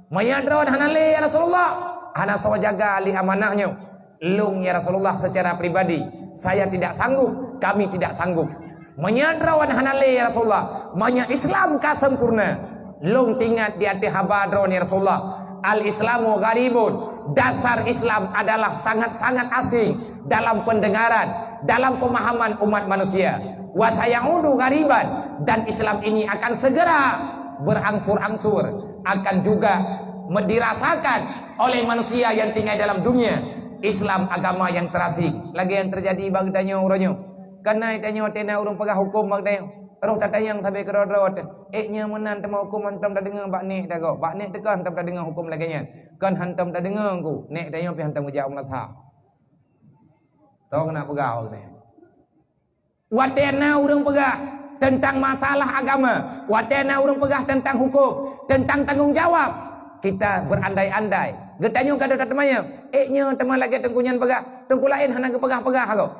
Meunyo droen hana lé, ya Rasulullah, hana soe jaga lé amanah nyoe. Lôn, ya Rasulullah, secara pribadi, saya tidak sanggup, kami tidak sanggup. Meunyo droen hana lé, ya Rasulullah, meunyo Islam ka sempurna, lôn teuingat di ateueh haba droen, ya Rasulullah, "Al-Islamu gharibun." Dasar Islam adalah sangat-sangat asing dalam pendengaran, dalam pemahaman umat manusia. "Wa sayaudu ghariban," dan Islam ini akan segera berangsur-angsur, akan juga dirasakan oleh manusia yang tinggal dalam dunia. Islam agama yang terasing. Lagée nyang teujadi bak geutanyoe uroe nyoe. Kana geutanyoe tena ureuëng peugah huköm bak geutanyoe. Roh tatanyong sabe keudroe-droe teuh. Ék nyoe meunan teuma huköm hantom tadeungoe bak nek tagoe. Bak nek teuka hantom tadeungoe huköm lagée nyan. Kon hantom tadeungoe ku. Nek tanyoe pih hantom geujak u meunasah. Toh keuneuk peugah awak nyoe. Watée na ureuëng peugah teuntang masalah agama, watée na ureuëng peugah teuntang huköm, teuntang tanggong jawab, kita berandai-andai. Geutanyoe ka dota teumanyong, ék nyoe teuma lagée teungku nyan peugah, teungku laén hana geupeugah-peugah lom.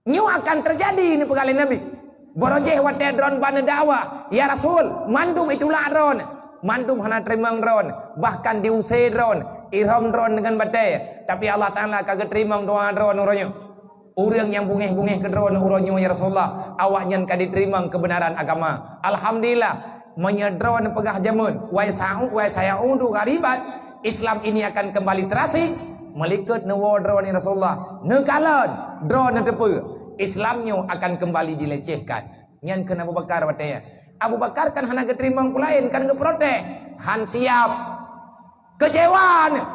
Nyoe akan teujadi, neupeugah lé Nabi. Barô jih watée droen ban neudakwah, "Ya Rasul, mandum itulak droen." Mandum hana teurimong droen, bahkan diuse droen, irhom droen deungon batée. Tapi Allah Taala ka geuteurimong doá droen uroe nyoe. Ureuëng nyang bungéh-bungéh keu droen uroe nyoe, ya Rasulullah, awaknyan ka jiteurimong keubeunaran agama. Alhamdulillah, meunyoe droen peugah jameun, "Wa sa'u-, wa sayaudu ghariban," Islam ini akan kembali terasing, meulikot neuwoe droen, ya Rasulullah. Neukalon, droen neuteupeue, Islam nyoe akan kembali dilecehkan. Nyan kheun Abu Bakar watée nyan. Abu Bakar kan hana geuteurimong peue laén, kan geuprotes. Han siab. Kecewa neuh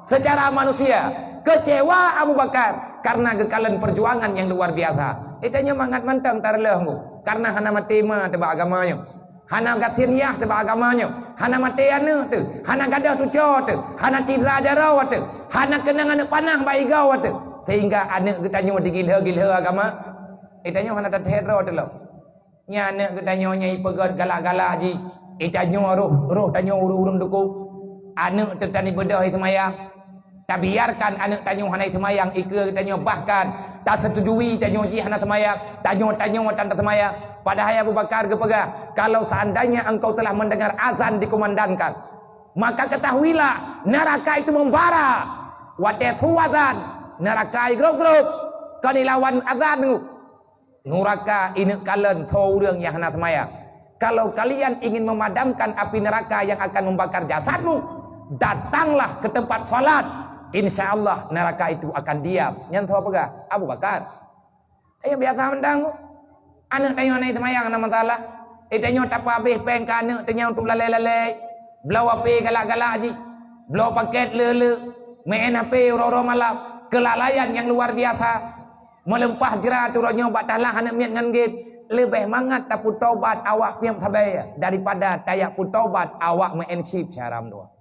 secara manusia. Kecewa Abu Bakar karena geukalon perjuangan yang luar biasa. Geutanyoe mangat mantong tareuloh ngu, karena hana maté ma teuh bak agama nyoe. Hana gasien yah teuh bak agama nyoe. Hana maté aneuëk teuh. Hana gadôh tuco teuh. Hana cidra jaroe teuh. Hana keunong aneuëk panah bak igoe teuh. Sehingga aneuëk geutanyoe digilhö-gilhö agama. Geutanyoe hana tathèe droe teuh lom. Nyan aneuëk geutanyoe nyang ipeugét galak-galak jih, geutanyoe roh, roh tanyoe ureuëng-ureuëng dukuk. Aneuëk teuh tan ibeudôh iseumayang. Tabiarkan aneuëk tanyoe hana iseumayang, ikeue geutanyoe, bahkan taseutujui tanyoe jih hana seumayang, tanyoe, tanyoe tan taseumayang. Padahai Abu Bakar geupeugah, "Kalau seandainya engkau telah mendengar azan dikumandangkan, maka ketahuilah neraka itu membara." Watée su azan, neraka igrôp-grôp, kon ilawan azan nyoe. Nuraka ineuk kalon soe ureuëng nyang hana seumayang. Kalau kalian ingin memadamkan api neraka yang akan membakar jasadmu, datanglah ke tempat salat. Insya Allah neraka itu akan diam. Nyan soe peugah? Abu Bakar. Tanyoe biasa mantong. Aneuëk tanyoe hana seumayang hana masalah. Eh, tanyoe tapeuhabéh péng keu aneuëk tanyoe untuk lalée-lalée. Bloe HP galak-galak jih. Bloe pakét le-le. Main HP uroe-uroe malam. Kelalaian yang luar biasa. Meulimpah jrat uroe nyoe bak talah aneuëk miet ngon game, leubeh mangat tapeutobat awak piep sabe daripada tajak peutobat awak meu'en chip syedara dua.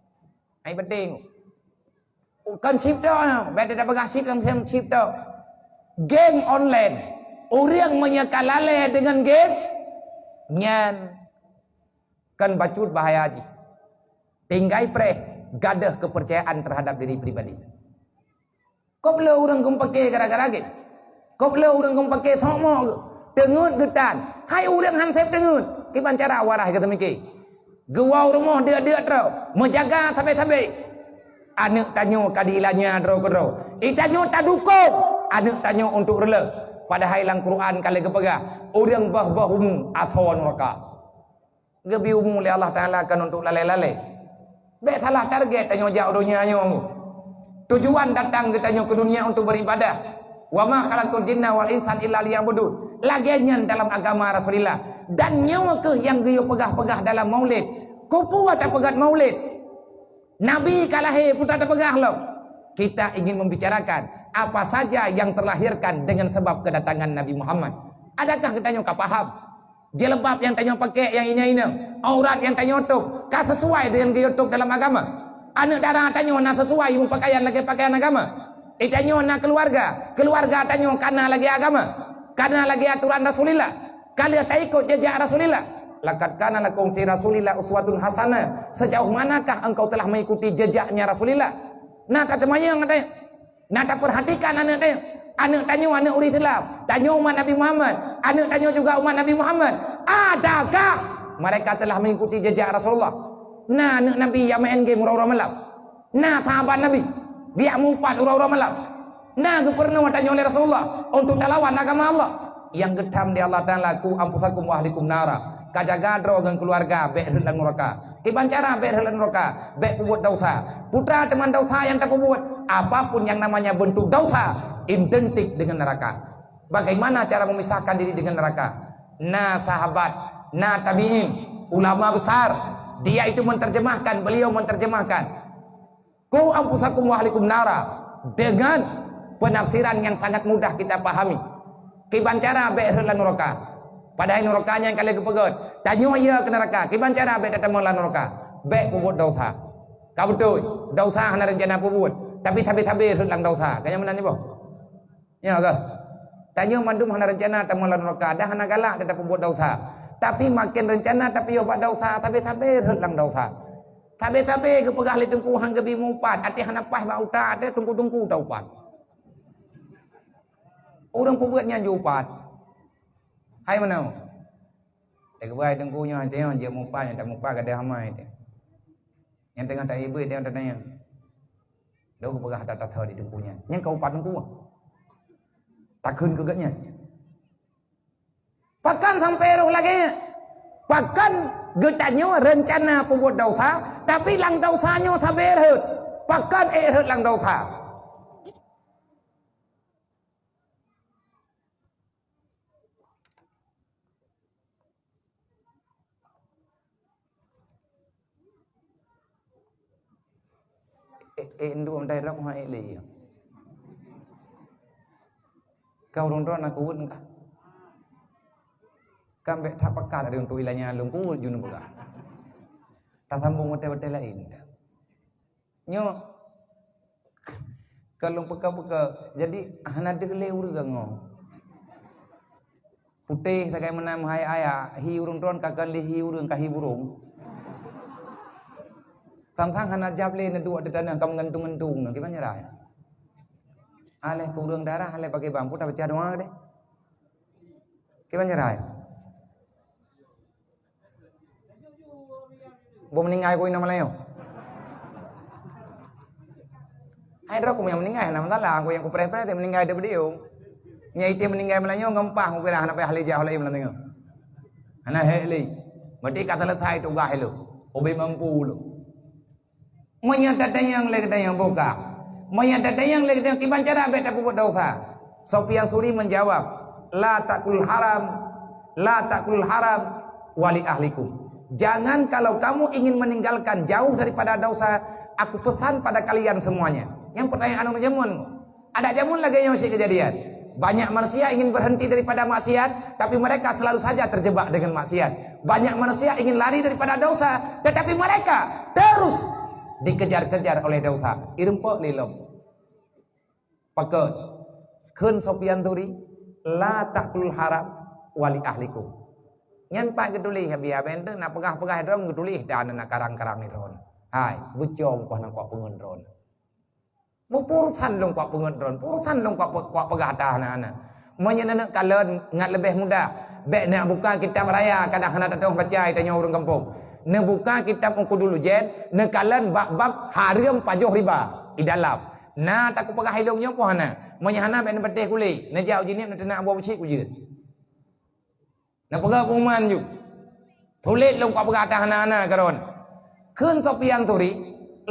Hai penting. Kon chip tok, bèk tapeugah chip, kon chip tok. Game online. Ureuëng meunyoe ka lalée deungon game, Nyan kan bacut bahaya jih. Tinggai preh gadeuh keupeurcayaan teuhadap diri pribadi. Kop le ureuëng geumpake gara-gara gét. Kop le ureuëng geumpake sok mok geuh. Teungeut geutan. Hai ureuëng han sép teungeut. Kiban cara warai geuteumike. Geuwoe u rumoh deuk-deuk troe. Meujaga sabe-sabe. Aneuëk tanyoe ka diilanya droe keudroe. Itanyoe tadukong aneuëk tanyoe untuk reuleu. Padahai lam Quran ka lheueh geupeugah, ureuëng boh-boh umu atho nuraka. Geubri umu lé Allah Taala kon untuk lalée-lalée. Bék salah target tanyoe jak u donya nyoe. Tujuan datang geutanyoe keu dunia untuk beribadah. "Wa ma khalaqtul jinna wal insa illa liya'budun." Lagée nyan dalam agama Rasulullah. Dan nyoe keuh nyang geuyue peugah-peugah dalam maulid. Keupeue tapeugah maulid? Nabi ka lahé, peue tapeugah lom? Kita ingin membicarakan apa saja yang terlahirkan dengan sebab kedatangan Nabi Muhammad. Adakah geutanyoe ka paham? Jilbab nyang tanyoe pakai nyang inong-inong, aurat nyang tanyoe tôb, ka sesuai dengan geuyue tôb dalam agama? Aneuëk dara tanyoe na sesuai meupakaian lagée pakaian agama? Itanyoe na keuluwarga, keuluwarga tanyoe ka na lagée agama, ka na lagée aturan Rasulullah, ka lheueh taikot jejak Rasulullah. "Laqad kana lakum fi Rasulillah uswatun hasanah." Sejauh manakah engkau telah mengikuti jejaknya Rasulullah? Na tateumanyong, katanya. Na tapeurhatikan aneuëk tanyoe. Aneuëk tanyoe aneuëk ureuëng Islam. Tanyoe umat Nabi Muhammad. Aneuëk tanyoe juga umat Nabi Muhammad. Adakah mereka telah mengikuti jejak Rasulullah? Na aneuëk Nabi nyang maén game uroe-uroe malam. Na sahabat Nabi. Geujak meuupat uroe-uroe malam. Na geupeurunoe tanyoe lé Rasulullah untuk talawan agama Allah. Nyang geutham di Allah Taala, "Qu anfusakum wa ahlikum nara." Ka jaga droe ngon keuluwarga bék rhot lam nuraka. Kiban cara bék rhot lam nuraka? Bék peubuet dosa. Peue teuma dosa nyang tapeubuet? Apapun yang namanya bentuk dosa, identik dengan neraka. Bagaimana cara memisahkan diri dengan neraka? Na sahabat, na tabi'in, ulama besar, dia itu menerjemahkan, beliau menerjemahkan, "Qu anfusakum wa ahlikum nara," dengan penafsiran yang sangat mudah kita pahami. Kiban cara bék rhot lam nuraka? Padahai nuraka nyan ka lheueh geupeugét. Tanyoe ie keu nuraka. Kiban cara bék tatamong lam nuraka? Bék peubuet dosa. Ka beutôi, dosa hana reuncana peubuet, tapi sabe-sabe rhot lam dosa. Ka nyan meunan nyoe boh? Nyo keuh. Tanyoe mandum hana reuncana tamong lam nuraka, dan hana galak that tapeubuet dosa. Tapi maken reuncana tapiôh bak dosa, sabe-sabe rhot lam dosa. Sabe-sabe geupeugah lé teungku han geubi meuupat, até hana paih bak utak, até teungku-teungku taupat. Ureuëng peubuet nyan jiupat. Hai meunoe. Teukeubah teungku nyoe, teuh nyoe, jeuet meuupat, nyang tameuupat gadôh amai teuh. Nyang teungoh taibeuet, teuh nyoe tatanyong. Lôn peugah that-that di teungku nyan. Nyan ka upat teungku. Takheun keu geuhnyan. Pakon sampoe roh lagée nyan? Pakon geutanyoe reuncana peubuet dosa, tapi lam dosa nyoe sabe rhot? Pakon ék rhot lam dosa? Eh, eh, nduek meutai rab ha ék lé. Ka ureuëng droe na keuweuet kah? Kan bék that pakat dari untuk ilanya lôn keuweuet jun peugah. Tasambong watée-watée laén. Nyoe, ka lôn peuka-peuka. Jadi, hana deuh lé ureuëng ngon. Putéh sagai meunan meuhai aya, hi ureuëng droe ka kon lé hi ureuëng, ka hi burông. Sang-sang hana jab lé neuduek di tanoh ka meungantung-ngantung nyoe, kiban cara nyan? Aléh keu ureuëng darah, aléh pakai bampu, tapeucah dua deh. Kiban cara nyan? Boh meuninggai ku inong meulayeue. Hai droe ku nyang meuninggai hana masalah, ku nyang kupreh-preh teuh meuninggai di podium. Nyang item meuninggai meulayeue ngon paih, ku kira hana payah lé jak lom lam teungoh. Hana hék lé. Berarti ka seuleusai tugaih lôn. Ubé mampu lôn. Meunyoe tatanyong lé geutanyoe buka. Meunyoe tatanyong lé geutanyoe kiban cara bék tapeubuet dosa. Sufyan Suri menjawab, "La takul haram, la takul haram wali ahlikum." Jangan, kalau kamu ingin meninggalkan jauh daripada dosa, aku pesan pada kalian semuanya. Nyang pertanyaan ureuëng jameun. Adak jameun lagée nyoe cit keujadian. Banyak manusia ingin berhenti daripada maksiat, tapi mereka selalu saja terjebak dengan maksiat. Banyak manusia ingin lari daripada dosa, tetapi mereka terus dikejar-kejar oleh dosa. Ireumpok lé lom. Pakon? Kheun Sufyan Tsauri, "La takulul haram wali ahlikum." Nyan pat geutuléh, biasa bèk teuk na peugah-peugah droe geutuléh, dan na karang-karang ni droe. Hai, beucom kuah nang kuak peungon droe. Beupurusan lôn kuak peungon droe, purusan lôn kuak pe-, kuak peugah ata hana-hana. Meunyoe neuneuk kalon ngat leubeh mudah, bèk neubuka kitab raya kadang hana tatu'oh baca tanyoe ureueng gampông. Neubuka kitab Uqudul Junaid, neukalon bab-bab hareuem pajoh riba. I dalam. Na takupeugah ilôn nyoe peue hana. Meunyoe hana bèk neupatéh kulét, neujak u Jeunieb neuteunak buah beucit keu jeuet. Neupeugah pengumuman ju. Tuléh lôn kupeugah ata hana-hana keudroe. Kheun Sufyan Tsauri,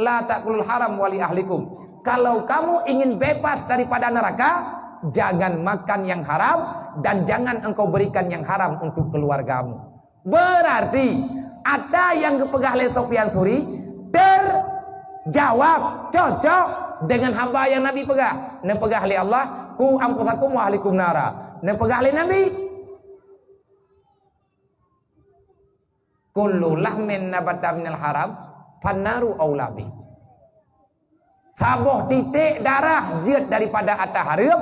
"La ta'kulul haram wa li ahlikum." Kalau kamu ingin bebas daripada neraka, jangan makan yang haram dan jangan engkau berikan yang haram untuk keluargamu. Berarti, ata nyang geupeugah lé Sufyan Tsauri terjawab, cocok dengan haba nyang Nabi peugah. Neupeugah lé Allah, "Qu anfusakum wa ahlikum nara." Neupeugah lé Nabi, "Kullu lahmin nabata minal haram, fannaru aula bih." Saboh titék darah jeuet daripada ata hareuem,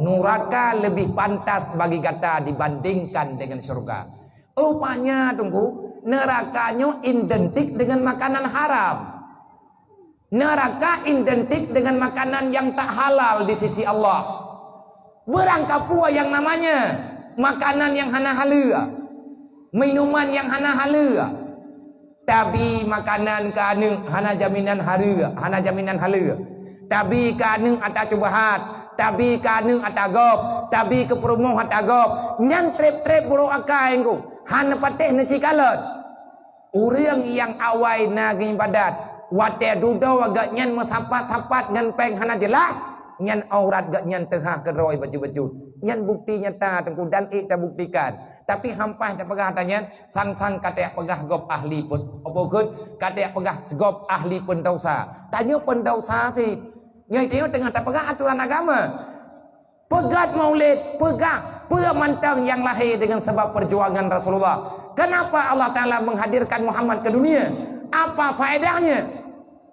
nuraka leubeh pantas bagi gata dibandingkan dengan syurga. Rupanya, Teungku, nuraka nyoe identik dengan makanan haram. Nuraka identik dengan makanan yang tak halal di sisi Allah. Beurangkapeue nyang namanya makanan nyang hana haleue, minuman nyang hana haleue. Tabi makanan keu aneuk hana jaminan haleue, hana jaminan haleue. Tabi keu aneuk ata cubahat, tabi keu aneuk ata gob, tabi keu peurumoh ata gob. Nyan treb-treb burok akai, Teungku. Hana patéh neucikalon. Ureuëng nyang awai na geuibadat, watée dudoe gobnyan meusapat-sapat ngon péng hana jeulaih, nyan aurat gobnyan teuhah keudroe bacut-bacut. Nyan bukti nyata, Teungku, dan ék tabuktikan. Tapi hampai tapeugah ata nyan, sang-sang ka tapeugah gob ahli pun, apa kheun, ka tapeugah gob ahli peundausa. Tanyoe peundausa cit. Nyoe tanyoe teungoh tapeugah atoran agama. Peugét Maulid, peugah peue mantong nyang lahé deungon sabab peujuangan Rasulullah. Kenapa Allah Taala menghadirkan Muhammad ke dunia? Apa faedahnya?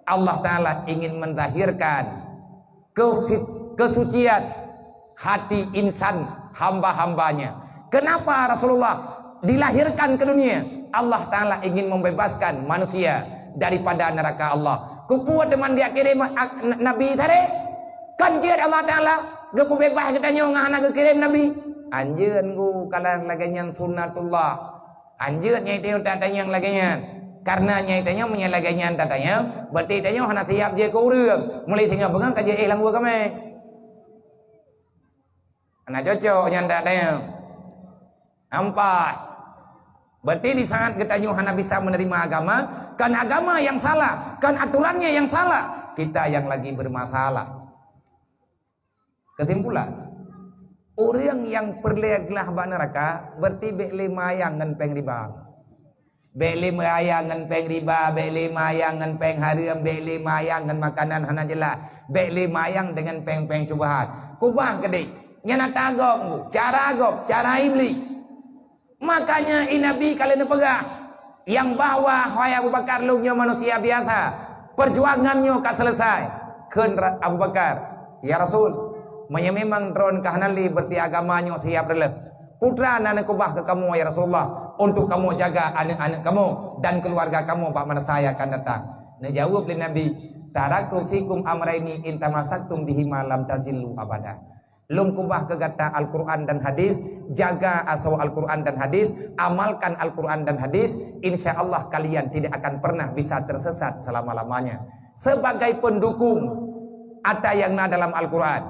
Allah Taala ingin melahirkan kefit-, kesucian hati insan hamba-hambanya. Kenapa Rasulullah dilahirkan ke dunia? Allah Taala ingin membebaskan manusia daripada neraka Allah. Keupeue teuma geukirém a-, Nabi tadi? Kan jeuet Allah Taala geupeubeubaih geutanyoe ngon hana geukirém Nabi? Hanjeuet, Teungku, kalau lagée nyan sunnatullah. Hanjeuet nyang tanyoe tatanyong lagée nyan. Karena nyang tanyoe meunyoe lagée nyan tatanyong, berarti tanyoe hana siab jeuet keu ureuëng. Mulai singoh beungoh ka jeuet éh lam gua kamé. Hana cocok nyan tatanyong. Nampak? Berarti di saat geutanyoe hana bisa menerima agama, kan agama yang salah, kan aturannya yang salah, kita yang lagi bermasalah. Keusimpulan, ureuëng nyang peureulée glah bak neuraka, berarti bék lé mayang ngon péng riba. Bék lé mayang ngon péng riba, bék lé mayang ngon péng hareuem, bék lé mayang ngon makanan hana jeulaih, bék lé mayang deungon péng-péng syubhat. Kubah keudeh, nyan ata gob, cara gob, cara Iblih. Makanya i Nabi ka lheueh neupeugah, nyang bahwa, "Hai Abu Bakar, lôn nyoe manusia biasa, peujuangan nyoe ka seuleusoe." Kheun Ra-, Abu Bakar, "Ya Rasul, meunyoe memang droen ka hana lé, berarti agama nyoe siab reuloh. Peue teuma na neukubah keu kamoe, ya Rasulullah, untuk kamoe jaga aneuk-aneuk kamoe dan keuluwarga kamoe bak masa nyang akan datang?" Neujaweueb lé Nabi, "Taraktu fikum amraini in tamassaktum bihima lam tazillu abada." Lôn kubah keu gata Al-Quran dan hadis, jaga asoe Al-Quran dan hadis, amalkan Al-Quran dan hadis, insya Allah kalian tidak akan pernah bisa tersesat selama-lamanya. Sebagai pendukung ata nyang na dalam Al-Quran,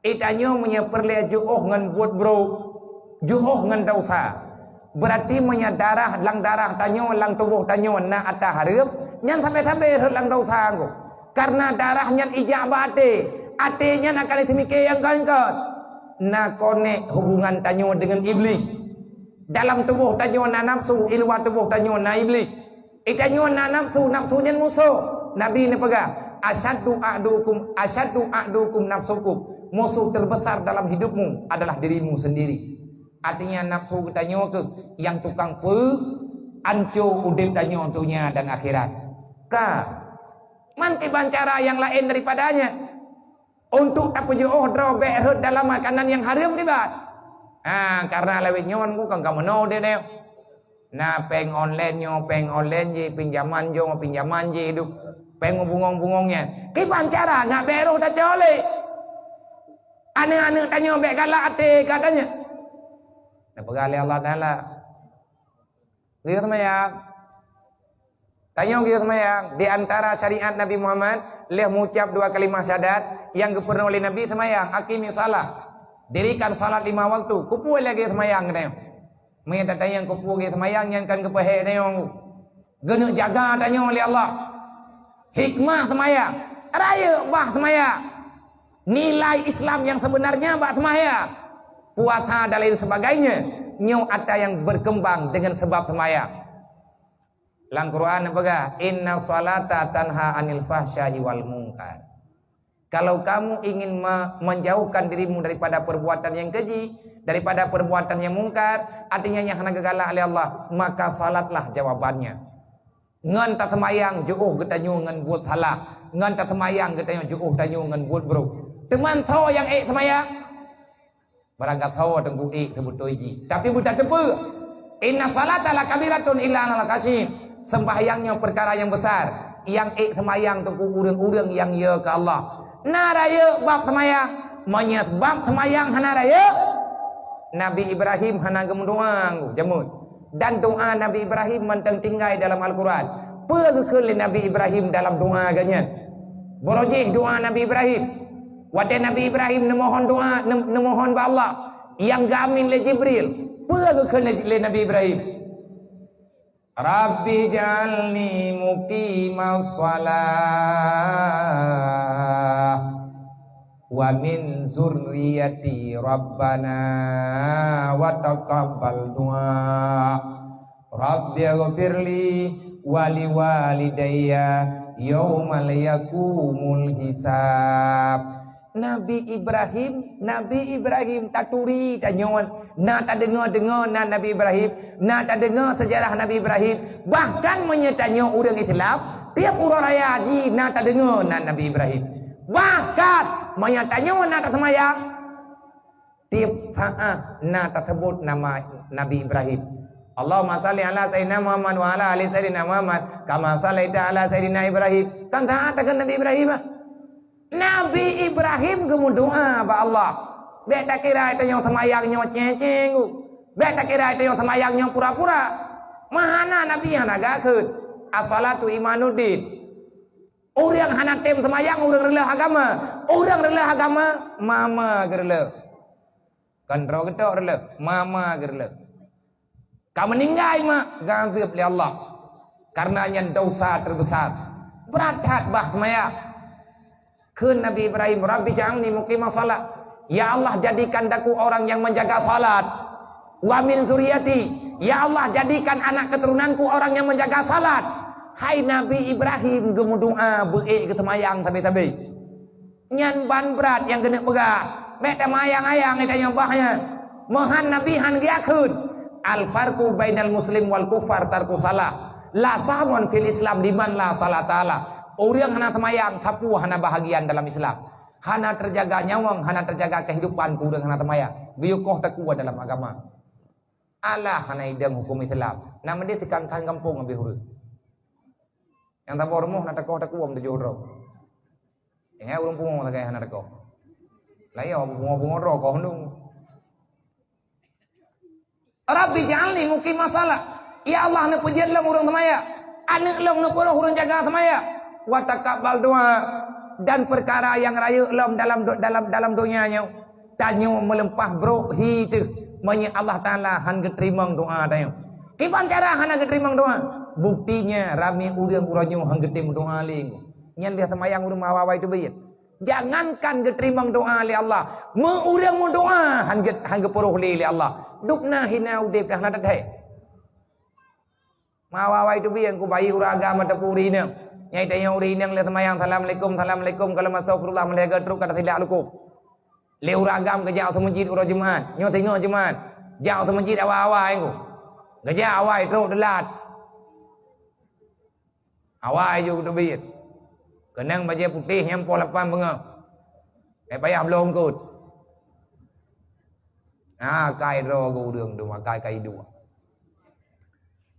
i tanyoe meunyoe peureulée jiôh ngon buet brôk, jiôh ngon desya, Berarti meunyoe darah lam darah tanyoe, lam tuboh tanyoe na ata hareuem, nyan sabe-sabe rhot lam desya ngon. Karena darah nyan ijak bak até, até nyan akan jiseumiké nyang kon-kon. Na konek hubungan tanyoe deungon Iblih. Dalam tuboh tanyoe na nafsu, i luwa tuboh tanyoe na Iblih. I tanyoe na nafsu, nafsu nyan musoh. Nabi neupeugah, "Asyaddu a'dukum, asyaddu a'dukum nafsukum." Musuh terbesar dalam hidupmu adalah dirimu sendiri. Artinya, nafsu geutanyoe keuh nyang tukang peu-, anco udeb tanyoe donya dan akhirat. Ka. Man kiban cara nyang laén daripadanya untuk tapeujiôh droe bék rhot dalam makanan nyang hareuem dibat. Ha, karena lawét nyoe kan ka meunoe udeb nyoe. Na péng online nyoe, péng online jih, pinjaman nyoe, pinjaman jih, duek péng bungong-bungong nyan. Kiban cara ngat bèk roh tacok lé. Aneuk-aneuk tanyoe bèk galak até ka tanyoe. Neupeugah lé Allah Taala, geuyue seumayang. Tanyoe geuyue seumayang. Di antara syariat Nabi Muhammad, lheuh meuucap dua kalimah syahadat, nyang geupeurunoe lé Nabi seumayang, "Aqimis shalah." Dirikan salat lima waktu. Keupeue lagèe seumayang geutanyoe? Meunyoe tatanyong keupeue lagèe seumayang, nyan kan geupeuhèk tanyoe. Geuneuk jaga tanyoe lé Allah. Hikmah seumayang, rayeuk bah seumayang. Nilai Islam nyang sebenarnya bak seumayang. Puasa dan lain sebagainya, nyoe atra nyang berkembang dengan sebab seumayang. Lam Quran neupeugah, "Inna salata tanha anil fahsya'i wal munkar." Kalau kamu ingin me-, menjauhkan dirimu daripada perbuatan yang keji, daripada perbuatan yang mungkar, artinya nyang hana geugalak lé Allah, maka salatlah jawabannya. Ngon taseumayang jiôh geutanyoe ngon buet salah, ngon taseumayang geutanyoe jiôh tanyoe ngon buet brôk. Teuma soe nyang ék seumayang? Barangkasoe teungku ék seubeutôi jih, tapi beutateupeue, "Inna salata lakabiratun illa 'alal khasyiin." Seumbahyang nyoe peukara nyang besar. Nyang ék seumayang teungku ureuëng-ureuëng nyang yö keu Allah. Na rayeuk bab seumayang. Meunyoe bab seumayang hana rayeuk, Nabi Ibrahim hana geumeudoa, jameun. Dan doa Nabi Ibrahim mantong tinggai dalam Al-Quran. Peue geukheun lé Nabi Ibrahim dalam doa geuh nyan? Barô jih doa Nabi Ibrahim. Watée Nabi Ibrahim neumohon doa, neu-, neumohon bak Allah, nyang geuamin lé Jibril. Peue geukheun lé, lé Nabi Ibrahim? "Rabbi ja'alni muqimas shalah wa min zurriyati rabbana wa taqabbal du'a. Rabbighfirli wa liwalidayya yaumal yaqumul hisab." Nabi Ibrahim, Nabi Ibrahim taturi tanyoe, na tadeungoe-deungoe nan Nabi Ibrahim, na tadeungoe seujarah Nabi Ibrahim. Bahkan meunyoe tanyoe ureuëng Islam, tieb uroe raya jih na tadeungoe nan Nabi Ibrahim. Bahkan meunyoe tanyoe na taseumayang, tieb saát na taseubut nama Nabi Ibrahim. Allahumma shalli ala Sayyidina Muhammad wa ala ali Sayyidina Muhammad kama shallaita ala Sayyidina Ibrahim. Kan saát takheun Nabi Ibrahim, ah? Nabi Ibrahim geumeudoa bak Allah. Bék takira tanyoe seumayang nyoe ceng-ceng. Bék takira tanyoe seumayang nyoe pura-pura. Meuhana Nabi hana geukheun. As-shalatu imaduddin. Ureuëng hana tem seumayang, ureuëng reuloh agama. Ureuëng reuloh agama, mama geureuleuh. Kon droe geutok reuloh, mama geureuleuh. Ka meuninggai mak, geuazeueb lé Allah. Karena nyan dosa terbesar. Brat that bah seumayang. Kheun Nabi Ibrahim, "Rabbi ja'alni muqimas shalah." Ya Allah, jadikan daku orang yang menjaga salat. "Wa min zuriyati." Ya Allah, jadikan anak keturunanku orang yang menjaga salat. Hai Nabi Ibrahim geumeudoa beuék geuseumayang sabe-sabe. Nyan ban brat nyang keuneuk peugah. Bék tamayang-ayang ita nyang bah nyan. Meuhan Nabi han geuyakheun. Al-farqu bainal muslim wal kufar tarku salah. La sahmun fil Islam liman la salata lah. Ureuëng hana seumayang, sapeue hana bahagian dalam Islam. Hana teujaga nyawöng, hana teujaga kehidupan keu ureuëng hana seumayang. Geuyue koh takue dalam agama. Alah hana idong huköm Islam. Nak meudeh tikang-kang gampông habéh ureuëng. Nyang saboh rumoh na takoh takuwöm tujoh droe. Ingat ureuëng pungo sagai hana takoh. Lah iya pungo-pungo droe koh ndung. Rabbi ja'alni muqimas shalah. Ya Allah, neupeujeuet lom ureuëng seumayang. Aneuëk lom neupeurôh ureuëng jaga seumayang. Wa taqabbal du'a. Dan peukara nyang rayeuk lom dalam do-, dalam, dalam donya nyoe. Tanyoe meuleumpah brok hi teuh, meunyoe Allah Taala han geuteurimong doa tanyoe. Kiban cara hana geuteurimong doa? Buktinya, ramé ureuëng uroe nyoe han geutem doa lé. Nyan lheueh seumayang ureuëng meuawai-awai teubiet. Jangankan geuteurimong doa lé Allah, meu ureuëng meudoa han geu-, han geupeurôh lé, lé Allah. Dubna hina udeb dah na teuthée. Meuawai-awai teubiet ku bayi ureuëng agam ataupun ureuëng inong. Nyai tanyoe ureuëng inong lheueh seumayang, "Assalamualaikum, assalamualaikum," kalau astagfirullah meulhée geutrok ka tasilak lukub. Lé ureuëng agam geujak u seumeujid uroe Jumat, nyoe singoh Jumat. Jak u seumeujid awai-awai ku. Geujak awai trok teulat. Awai ju teubiet. Keunong bajée putéh nyang poh lapan beungoh. Eh payah bloe eungkot. Ha, kai droe geu ureuëng tu, makai kai dua.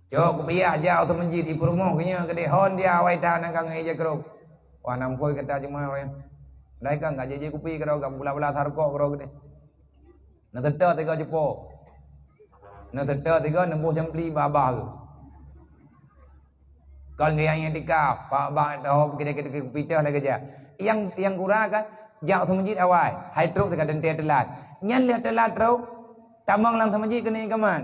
Cok kupiah jak u meuseujid, ipeurumoh keu nyoe keudeh, hon dia awai that na ka ngon ija krong. Wah, nam phôi kata cuma awai. Dai kan ka jiji kupi keudroe, ka bula-bula sarukok keudroe keudeh. Na teuta tiga jupo. Na teuta tiga neuboh jampli babah tu. Kon gaya nyang tika, bak-bak tahu kita kita kita pita lagi aja. Yang yang kurang kan jak u meuseujid awai, hai trok teuka teuntée teulat. Nyan leh teulat trok, tamong lam meuseujid keuneuk kaman.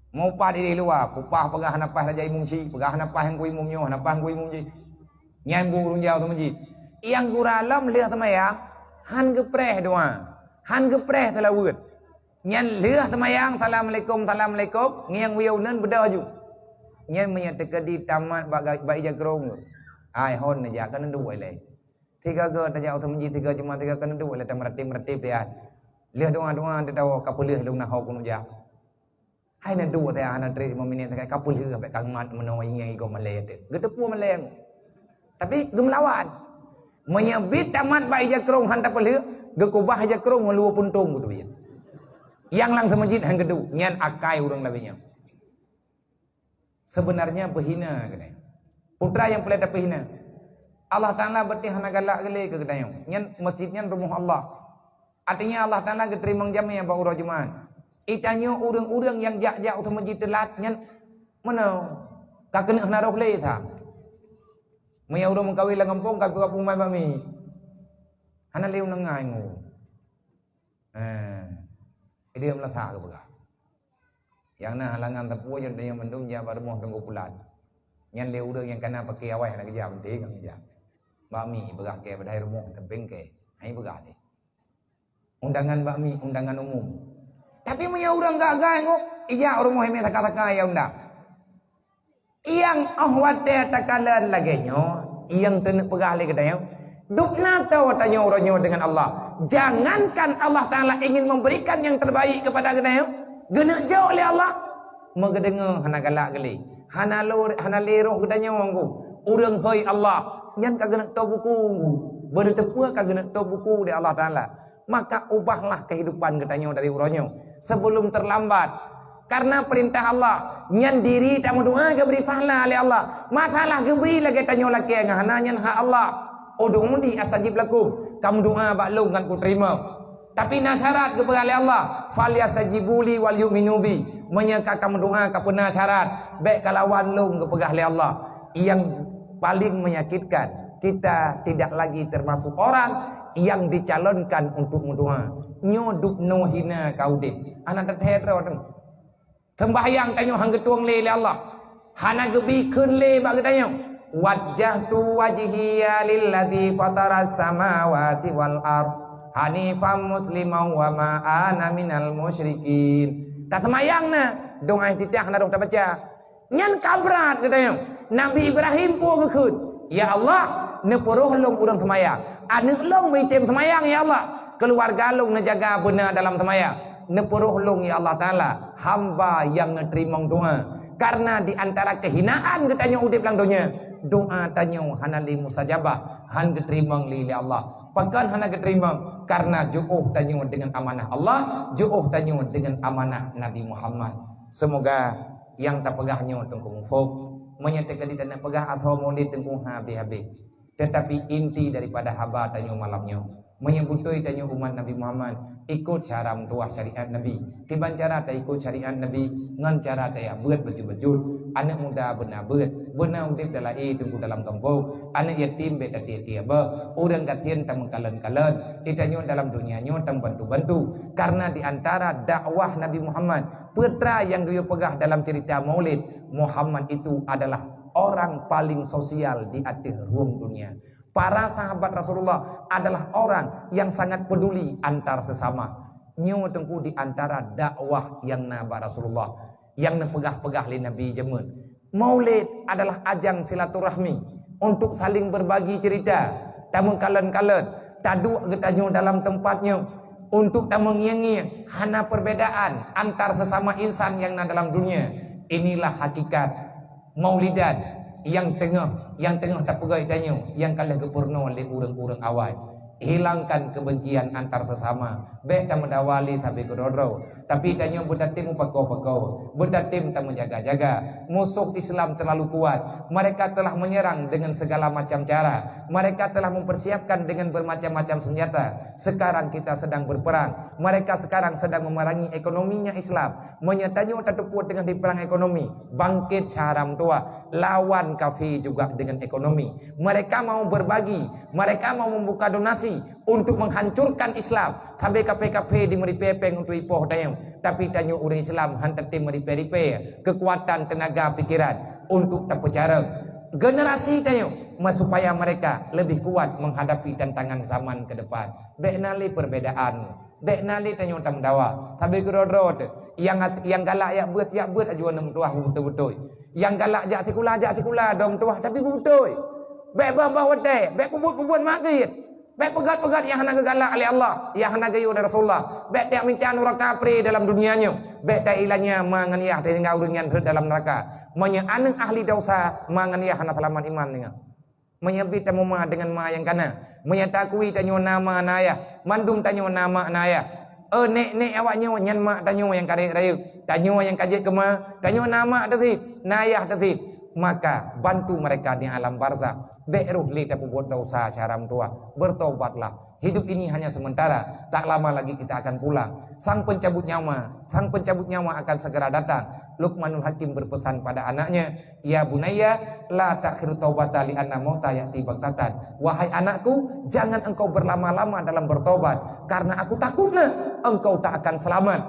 Meupat di luwa, kupah peugah hana paih raja imum cit, peugah hana paih ngku imum nyoe, hana paih ngku imum jih. Nyan bu ureuëng jauh teumeujid. Nyang gura lom lheueh teumayang, han geupreh doa, han geupreh teulaweuet. Nyan lheueh teumayang, "Assalamualaikum, assalamualaikum," ngieng wiyeu nan beudôh ju. Nyan meunyoe teukeudi tamat bak ga-, bak ija krong tu. Ai hon neujak keuneuk duek ilée. Tiga go tajak u meuseujid, tiga jeumaah, tiga keuneuk duek ilée tameuratéb-meuratéb tiat. Lheueh doa-doa teudawa ka peulheueh lôn na ho keuneuk jak. Hai na duek teuh hana trép lima minit sagai ka peulheueh, bèk ka mat meunoe ingai igoe malèe teuh. Geuteupeue malèe. Tapi geumeulawan. Meunyoe bit tamat bak ija krong han tapeulheueh, geukubah ija krong ngon luwa puntông geuteubiet. Nyang lam meuseujid han geuduek, nyan akai ureuëng laén nyan. Sebenarnya beuhina geutanyoe. Putra nyang peureulèe tapeuhina. Allah Taala beutih hana galak geulé keu geutanyoe. Nyan meuseujid nyan rumoh Allah. Artinya Allah Taala geuteurimong jamé bak uroe Jumat. Itanyoe ureuëng-ureuëng nyang jak-jak u meuseujid teulat nyan meunoe ka keuneuk hana roh lé that. Meunyoe ureuëng meukawen lam gampông ka geupeugah peumaén bak mi. Hana lé ureuëng ngai ngo. Eh, idéh meulasa geupeugah. Nyang na halangan sapeue jeuet tanyoe mandum jak bak rumoh Teungku Pulan. Nyan lé ureuëng nyang kana paké awai hana geujak, meunting nyang geujak. Bak mi peugah kèe padahai rumoh sampéng kèe. Hai peugah teuh. Undangan bak mi, undangan umum. Tapi meunyoe ureuëng gak-gak ngo, ijak rumoh imé saka-saka ya undang. Nyang óh watèe takalon lagèe nyoe, nyang teuneuk peugah lé geutanyoe, dubna tô tanyoe uroe nyoe deungon Allah. Jangankan Allah Taala ingin memberikan yang terbaik kepada geutanyoe, geuneuk jok lé Allah. Meugeudeungoe hana galak geulé, hana lo, hana lé roh geutanyoe ngon ureuëng hôi Allah. Nyan ka geuneuk tô buku, beuneuteupeu ka geuneuk tô buku lé Allah Taala. Maka ubahlah kehidupan geutanyoe dari uroe nyoe sebelum terlambat. Karena perintah Allah, nyan diri tameudoa geubri pahala lé Allah. Masalah geubri lagèe tanyoe lakèe ngon hana, nyan hak Allah. "Ud'uni astajib lakum." Kamu doa bak lôn ngon kuteurimong. Tapi na syarat geupeugah lé Allah, "Falyastajibu li wal yu'minu bi." Meunyoe ka kamu doa ka peuna syarat, bèk kalawan lôn geupeugah lé Allah. Nyang paling menyakitkan, kita tidak lagi termasuk orang yang dicalonkan untuk meudoa. Nyoe dubnoe hina ka udép. Hana teuthèe droe teuh. Seumbahyang tanyoe han geutueng lé lé Allah. Hana geubi kheun lé bak geutanyoe. "Wajjahtu wajhiya lilladzi fataras samawati wal ard hanifan musliman wa ma ana minal musyrikin." Taseumayang na, doa iftitah na dong tabaca. Nyan ka brat geutanyoe. Nabi Ibrahim peue geukheun? "Ya Allah, neupeuroh lôn ureuëng seumayang. Aneuëk lôn meuitem seumayang, ya Allah. Keuluwarga lôn neujaga beuna dalam seumayang. Neupeuroh lôn, ya Allah Taala, hamba nyang neuteurimong doa." Karena di antara kehinaan geutanyoe udép lam donya, doa tanyoe hana lé mustajabah, han geuteurimong lé, lé Allah. Pakon hana geuteurimong? Karena jiôh tanyoe deungon amanah Allah, jiôh tanyoe deungon amanah Nabi Muhammad. Seumoga nyang tapeugah nyoe Teungku muphom. Meunyoe teukeudi taneuk peugah ateueh Maulid Teungku han habéh-habéh. Teutapi inti daripada haba tanyoe malam nyoe, meunyoe beutôi tanyoe umat Nabi Muhammad, ikot cara meutuah syariat Nabi. Kiban cara taikot syariat Nabi? Ngon cara tajak beuet bacut-bacut. Aneuëk muda beuna beuet, beuna udép dalaé Teungku dalam gampông. Aneuëk yatim bèk tatiep-tiep beuet. Ureuëng gasien tameukalon-kalon. Geutanyoe dalam donya nyoe tameubantu-bantu. Karena di antara dakwah Nabi Muhammad, peue nyang geuyue peugah dalam cerita Maulid, Muhammad itu adalah orang paling sosial di ateueh rueng dunia. Para sahabat Rasulullah adalah orang yang sangat peduli antar sesama. Nyoe Teungku di antara dakwah nyang na bak Rasulullah nyang neupeugah-peugah lé Nabi jameun. Maulid adalah ajang silaturahmi untuk saling berbagi cerita, tameukalon-kalon, taduek geutanyoe dalam teumpat nyoe untuk tameungieng-ngieng hana perbedaan antar sesama insan nyang na dalam dunia. Inilah hakikat Maulidan nyang teungoh, nyang teungoh tapeugah tanyoe, nyang ka lheueh geupeurunoe lé ureuëng-ureuëng awai. Hilangkan kebencian antar sesama. Bék tameudawa lé sabe keudroe-droe. Tapi tanyoe beutatem meupakoe-pakoe, beutatem tameujaga-jaga. Musoh Islam terlalu kuat. Mereka telah menyerang dengan segala macam cara. Mereka telah mempersiapkan dengan bermacam-macam senjata. Sekarang kita sedang berperang. Mereka sekarang sedang memerangi ekonominya Islam. Meunyoe tanyoe tateupeue teungoh diperang ekonomi, bangkét syedara meutuwah, lawan kafé juga dengan ekonomi. Mereka mau berbagi, mereka mau membuka donasi untuk menghancurkan Islam. Sabe kafé-kafé jimeuripée péng untuk ipoh tanyoe, tapi tanyoe ureuëng Islam hana tatem meuripée-ripée keukuatan, teunaga, pikiran untuk tapeucarông generasi tanyoe, supaya mereka lebih kuat menghadapi tantangan zaman ke depan. Bék na lé perbedaan. Bék na lé tanyoe tameudawa. Sabe keudroe-droe teuh. Nyang, nyang galak jak beuet, jak beuet, aju aneuk meutuwah beutôi-beutôi. Nyang galak jak sikula, jak sikula, droe meutuwah, tapi beutôi. Bék bah-bah watée, bék peubuet-peubuet maksiat. Bék peugét-peugét nyang hana geugalak lé Allah, nyang hana geuyue lé Rasulullah. Bék tajak mita nuraka pri dalam dunia nyoe. Bék tailanya ma ngon yah, sehingga ureuëng nyan rhot dalam neuraka. Meunyoe aneuk ahli desya, ma ngon yah hana seulamat iman deungon. Meunyoe bit tamuma deungon ma nyang kana, meunyoe takui tanyoe na ma na yah, mandum tanyoe na ma na yah. Eh, nék-nék awak nyoe nyan mak tanyoe nyang ka rayeuk-rayeuk, tanyoe nyang ka jeuet keu ma, tanyoe na mak teuh cit, na yah teuh cit. Maka bantu mereka di alam barzakh. Bék rhoh lé tapeubuet desya syedara meutuwah. Bertobatlah. Hidup ini hanya sementara, tak lama lagi kita akan pulang. Sang pencabut nyawa, sang pencabut nyawa akan segera datang. Luqmanul Hakim berpesan pada anaknya, "Ya bunayya, la ta'khir taubata li anna mauta ya'ti baghtatan." Wahai anakku, jangan engkau berlama-lama dalam bertobat, karena aku takutlah engkau tak akan selamat.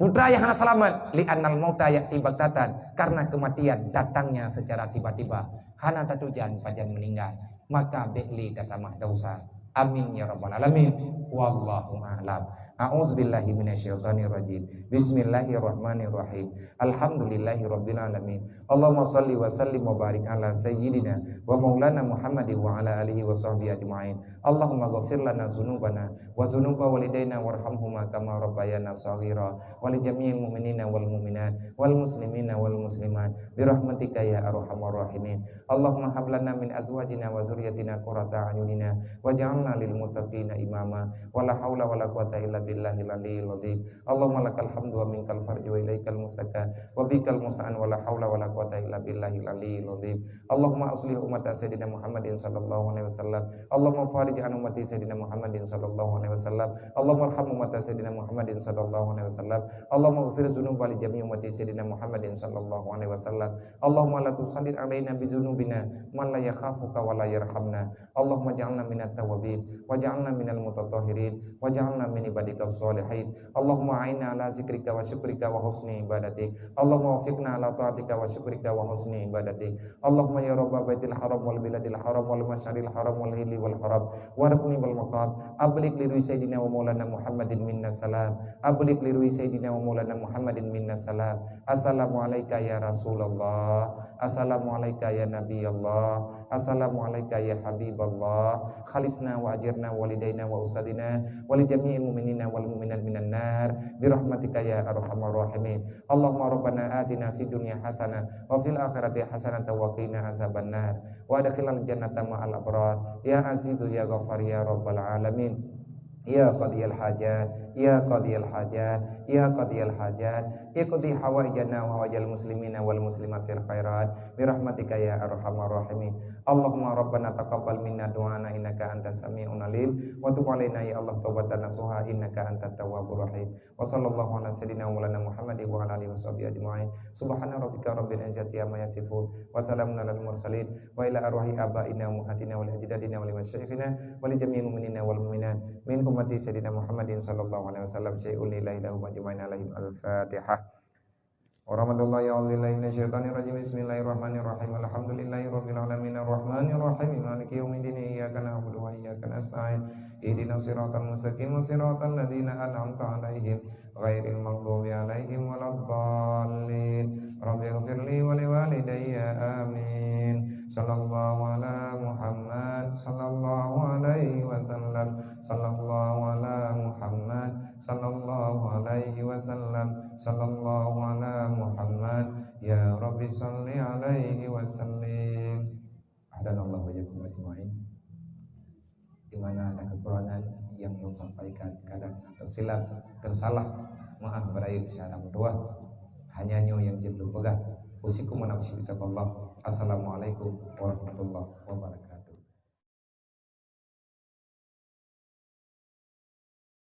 Putra nyang hana selamat, li annal mauta ya'ti baghtatan, karena kematian datangnya secara tiba-tiba. Hana tatujan pajan meninggal, maka bék lé tatamah desya. Amin ya rabbal alamin. Wallahu a'lam. A'udzubillahi minasyaitonirrajim. Bismillahirrahmanirrahim. Alhamdulillahirabbil alamin. Allahumma shalli wa sallim wa barik ala sayyidina wa maulana Muhammadin wa ala alihi wa sahbihi ajma'in. Allahumma ghafir lana dzunubana wa dzunuba walidaina warhamhuma kama rabbayana shaghira, wa li jami'il mu'minina wal mu'minat, wal muslimina wal muslimat, bi rahmatika ya arhamar rahimin. Allahumma hab lana min azwajina wa dzurriyyatina qurrata a'yunina waj'alna lil muttaqina imama. Wa la haula wa la quwwata illa billahil aliyyil azim. Allahumma lakal hamdu wa minkal farju wa ilaikal mustaka wa bikal musta'an wa la haula wa la quwwata illa billahil aliyyil azim. Allahumma aslih ummata sayyidina Muhammadin sallallahu alaihi wasallam. Allahumma farij an ummati sayyidina Muhammadin sallallahu alaihi wasallam. Allahumma arham ummata sayyidina Muhammadin sallallahu alaihi wasallam. Allahumma ighfir dzunuba li jami'i ummati sayyidina Muhammadin sallallahu alaihi wasallam. Allahumma la tusallit alaina bi dzunubina man la yakhafuka wa la yarhamna. Allahumma ja'alna minat tawabin, wa ja'alna minal mutatahhirin, wa ja'alna min ibadika shalihin. Allahumma a'inna ala zikrika wa syukrika wa husni ibadatik. Allahumma wafiqna ala taatika wa syukrika wa husni ibadatik. Allahumma ya Rabba baitil haram wal biladil haram wal masyaril haram wal hilli wal haram wa rukni wal maqam. Ablig li ruhi sayyidina wa maulana Muhammadin minna salam. Ablig li ruhi sayyidina wa maulana Muhammadin minna salam. Assalamu alaika ya Rasulullah. Assalamu alaika ya Nabi Allah. Assalamu alaika ya Habib Allah. Khalisna wa ajirna walidaina wa ustadzina wa li jami'il mu'minina wal mu'minat minan nar bi rahmatika ya arhamar rahimin. Allahumma rabbana atina fid dunya hasanah wa fil akhirati hasanatan wa qina azaban nar. Wa adkhilnal jannata ma'al abrar. Ya Azizu ya Ghaffar ya Rabbal alamin. Ya qadiyal hajat, ya qadiyal hajat, ya qadiyal hajat. Iqdi hawaijana wa hawaijal muslimina wal muslimat fil khairat bi rahmatika ya arhamar rahimin. Allahumma rabbana taqabbal minna du'ana innaka antas sami'un alim wa tub alaina ya Allah taubatan nasuha innaka antat tawwabur rahim. Wa sallallahu ala sayyidina wa maulana Muhammadin wa ala alihi wa sahbihi ajma'in. Subhana rabbika rabbil izzati amma yasifun. Wa salamun alal mursalin. Wa ila arwahi abaina wa ummahatina wa li ajdadina wa li masyayikhina wa li jami'il mu'minina wal mu'minat min ummati sayyidina Muhammadin sallallahu alaihi wasallam syai'un lillahi lahum ajma'in alaihim al-Fatihah. Warahmatullahi a'udzubillahi minasyaitonirrajim. Bismillahirrahmanirrahim. Alhamdulillahi rabbil alamin. Arrahmanirrahim. Maliki yaumiddin. Iyyaka na'budu wa iyyaka nasta'in. Ihdinas siratal mustaqim. Siratal ladzina an'amta 'alaihim ghairil maghdubi 'alaihim waladdallin. Rabbighfirli wa liwalidayya. Amin. Sallallahu ala Muhammad sallallahu alaihi wasallam. Sallallahu ala Muhammad sallallahu alaihi wasallam. Sallallahu ala Muhammad. Ya Rabbi salli alaihi wasallim. Hadanallahu wa iyyakum ajma'in. Di mana ada kekurangan yang lôn sampaikan, kadang tersilap, tersalah, maaf beurayeuk syedara meutuah. Hanya nyoe nyang jeuet lôn peugah. Usikum wa nafsi bitaqwallah. Assalamualaikum warahmatullahi wabarakatuh.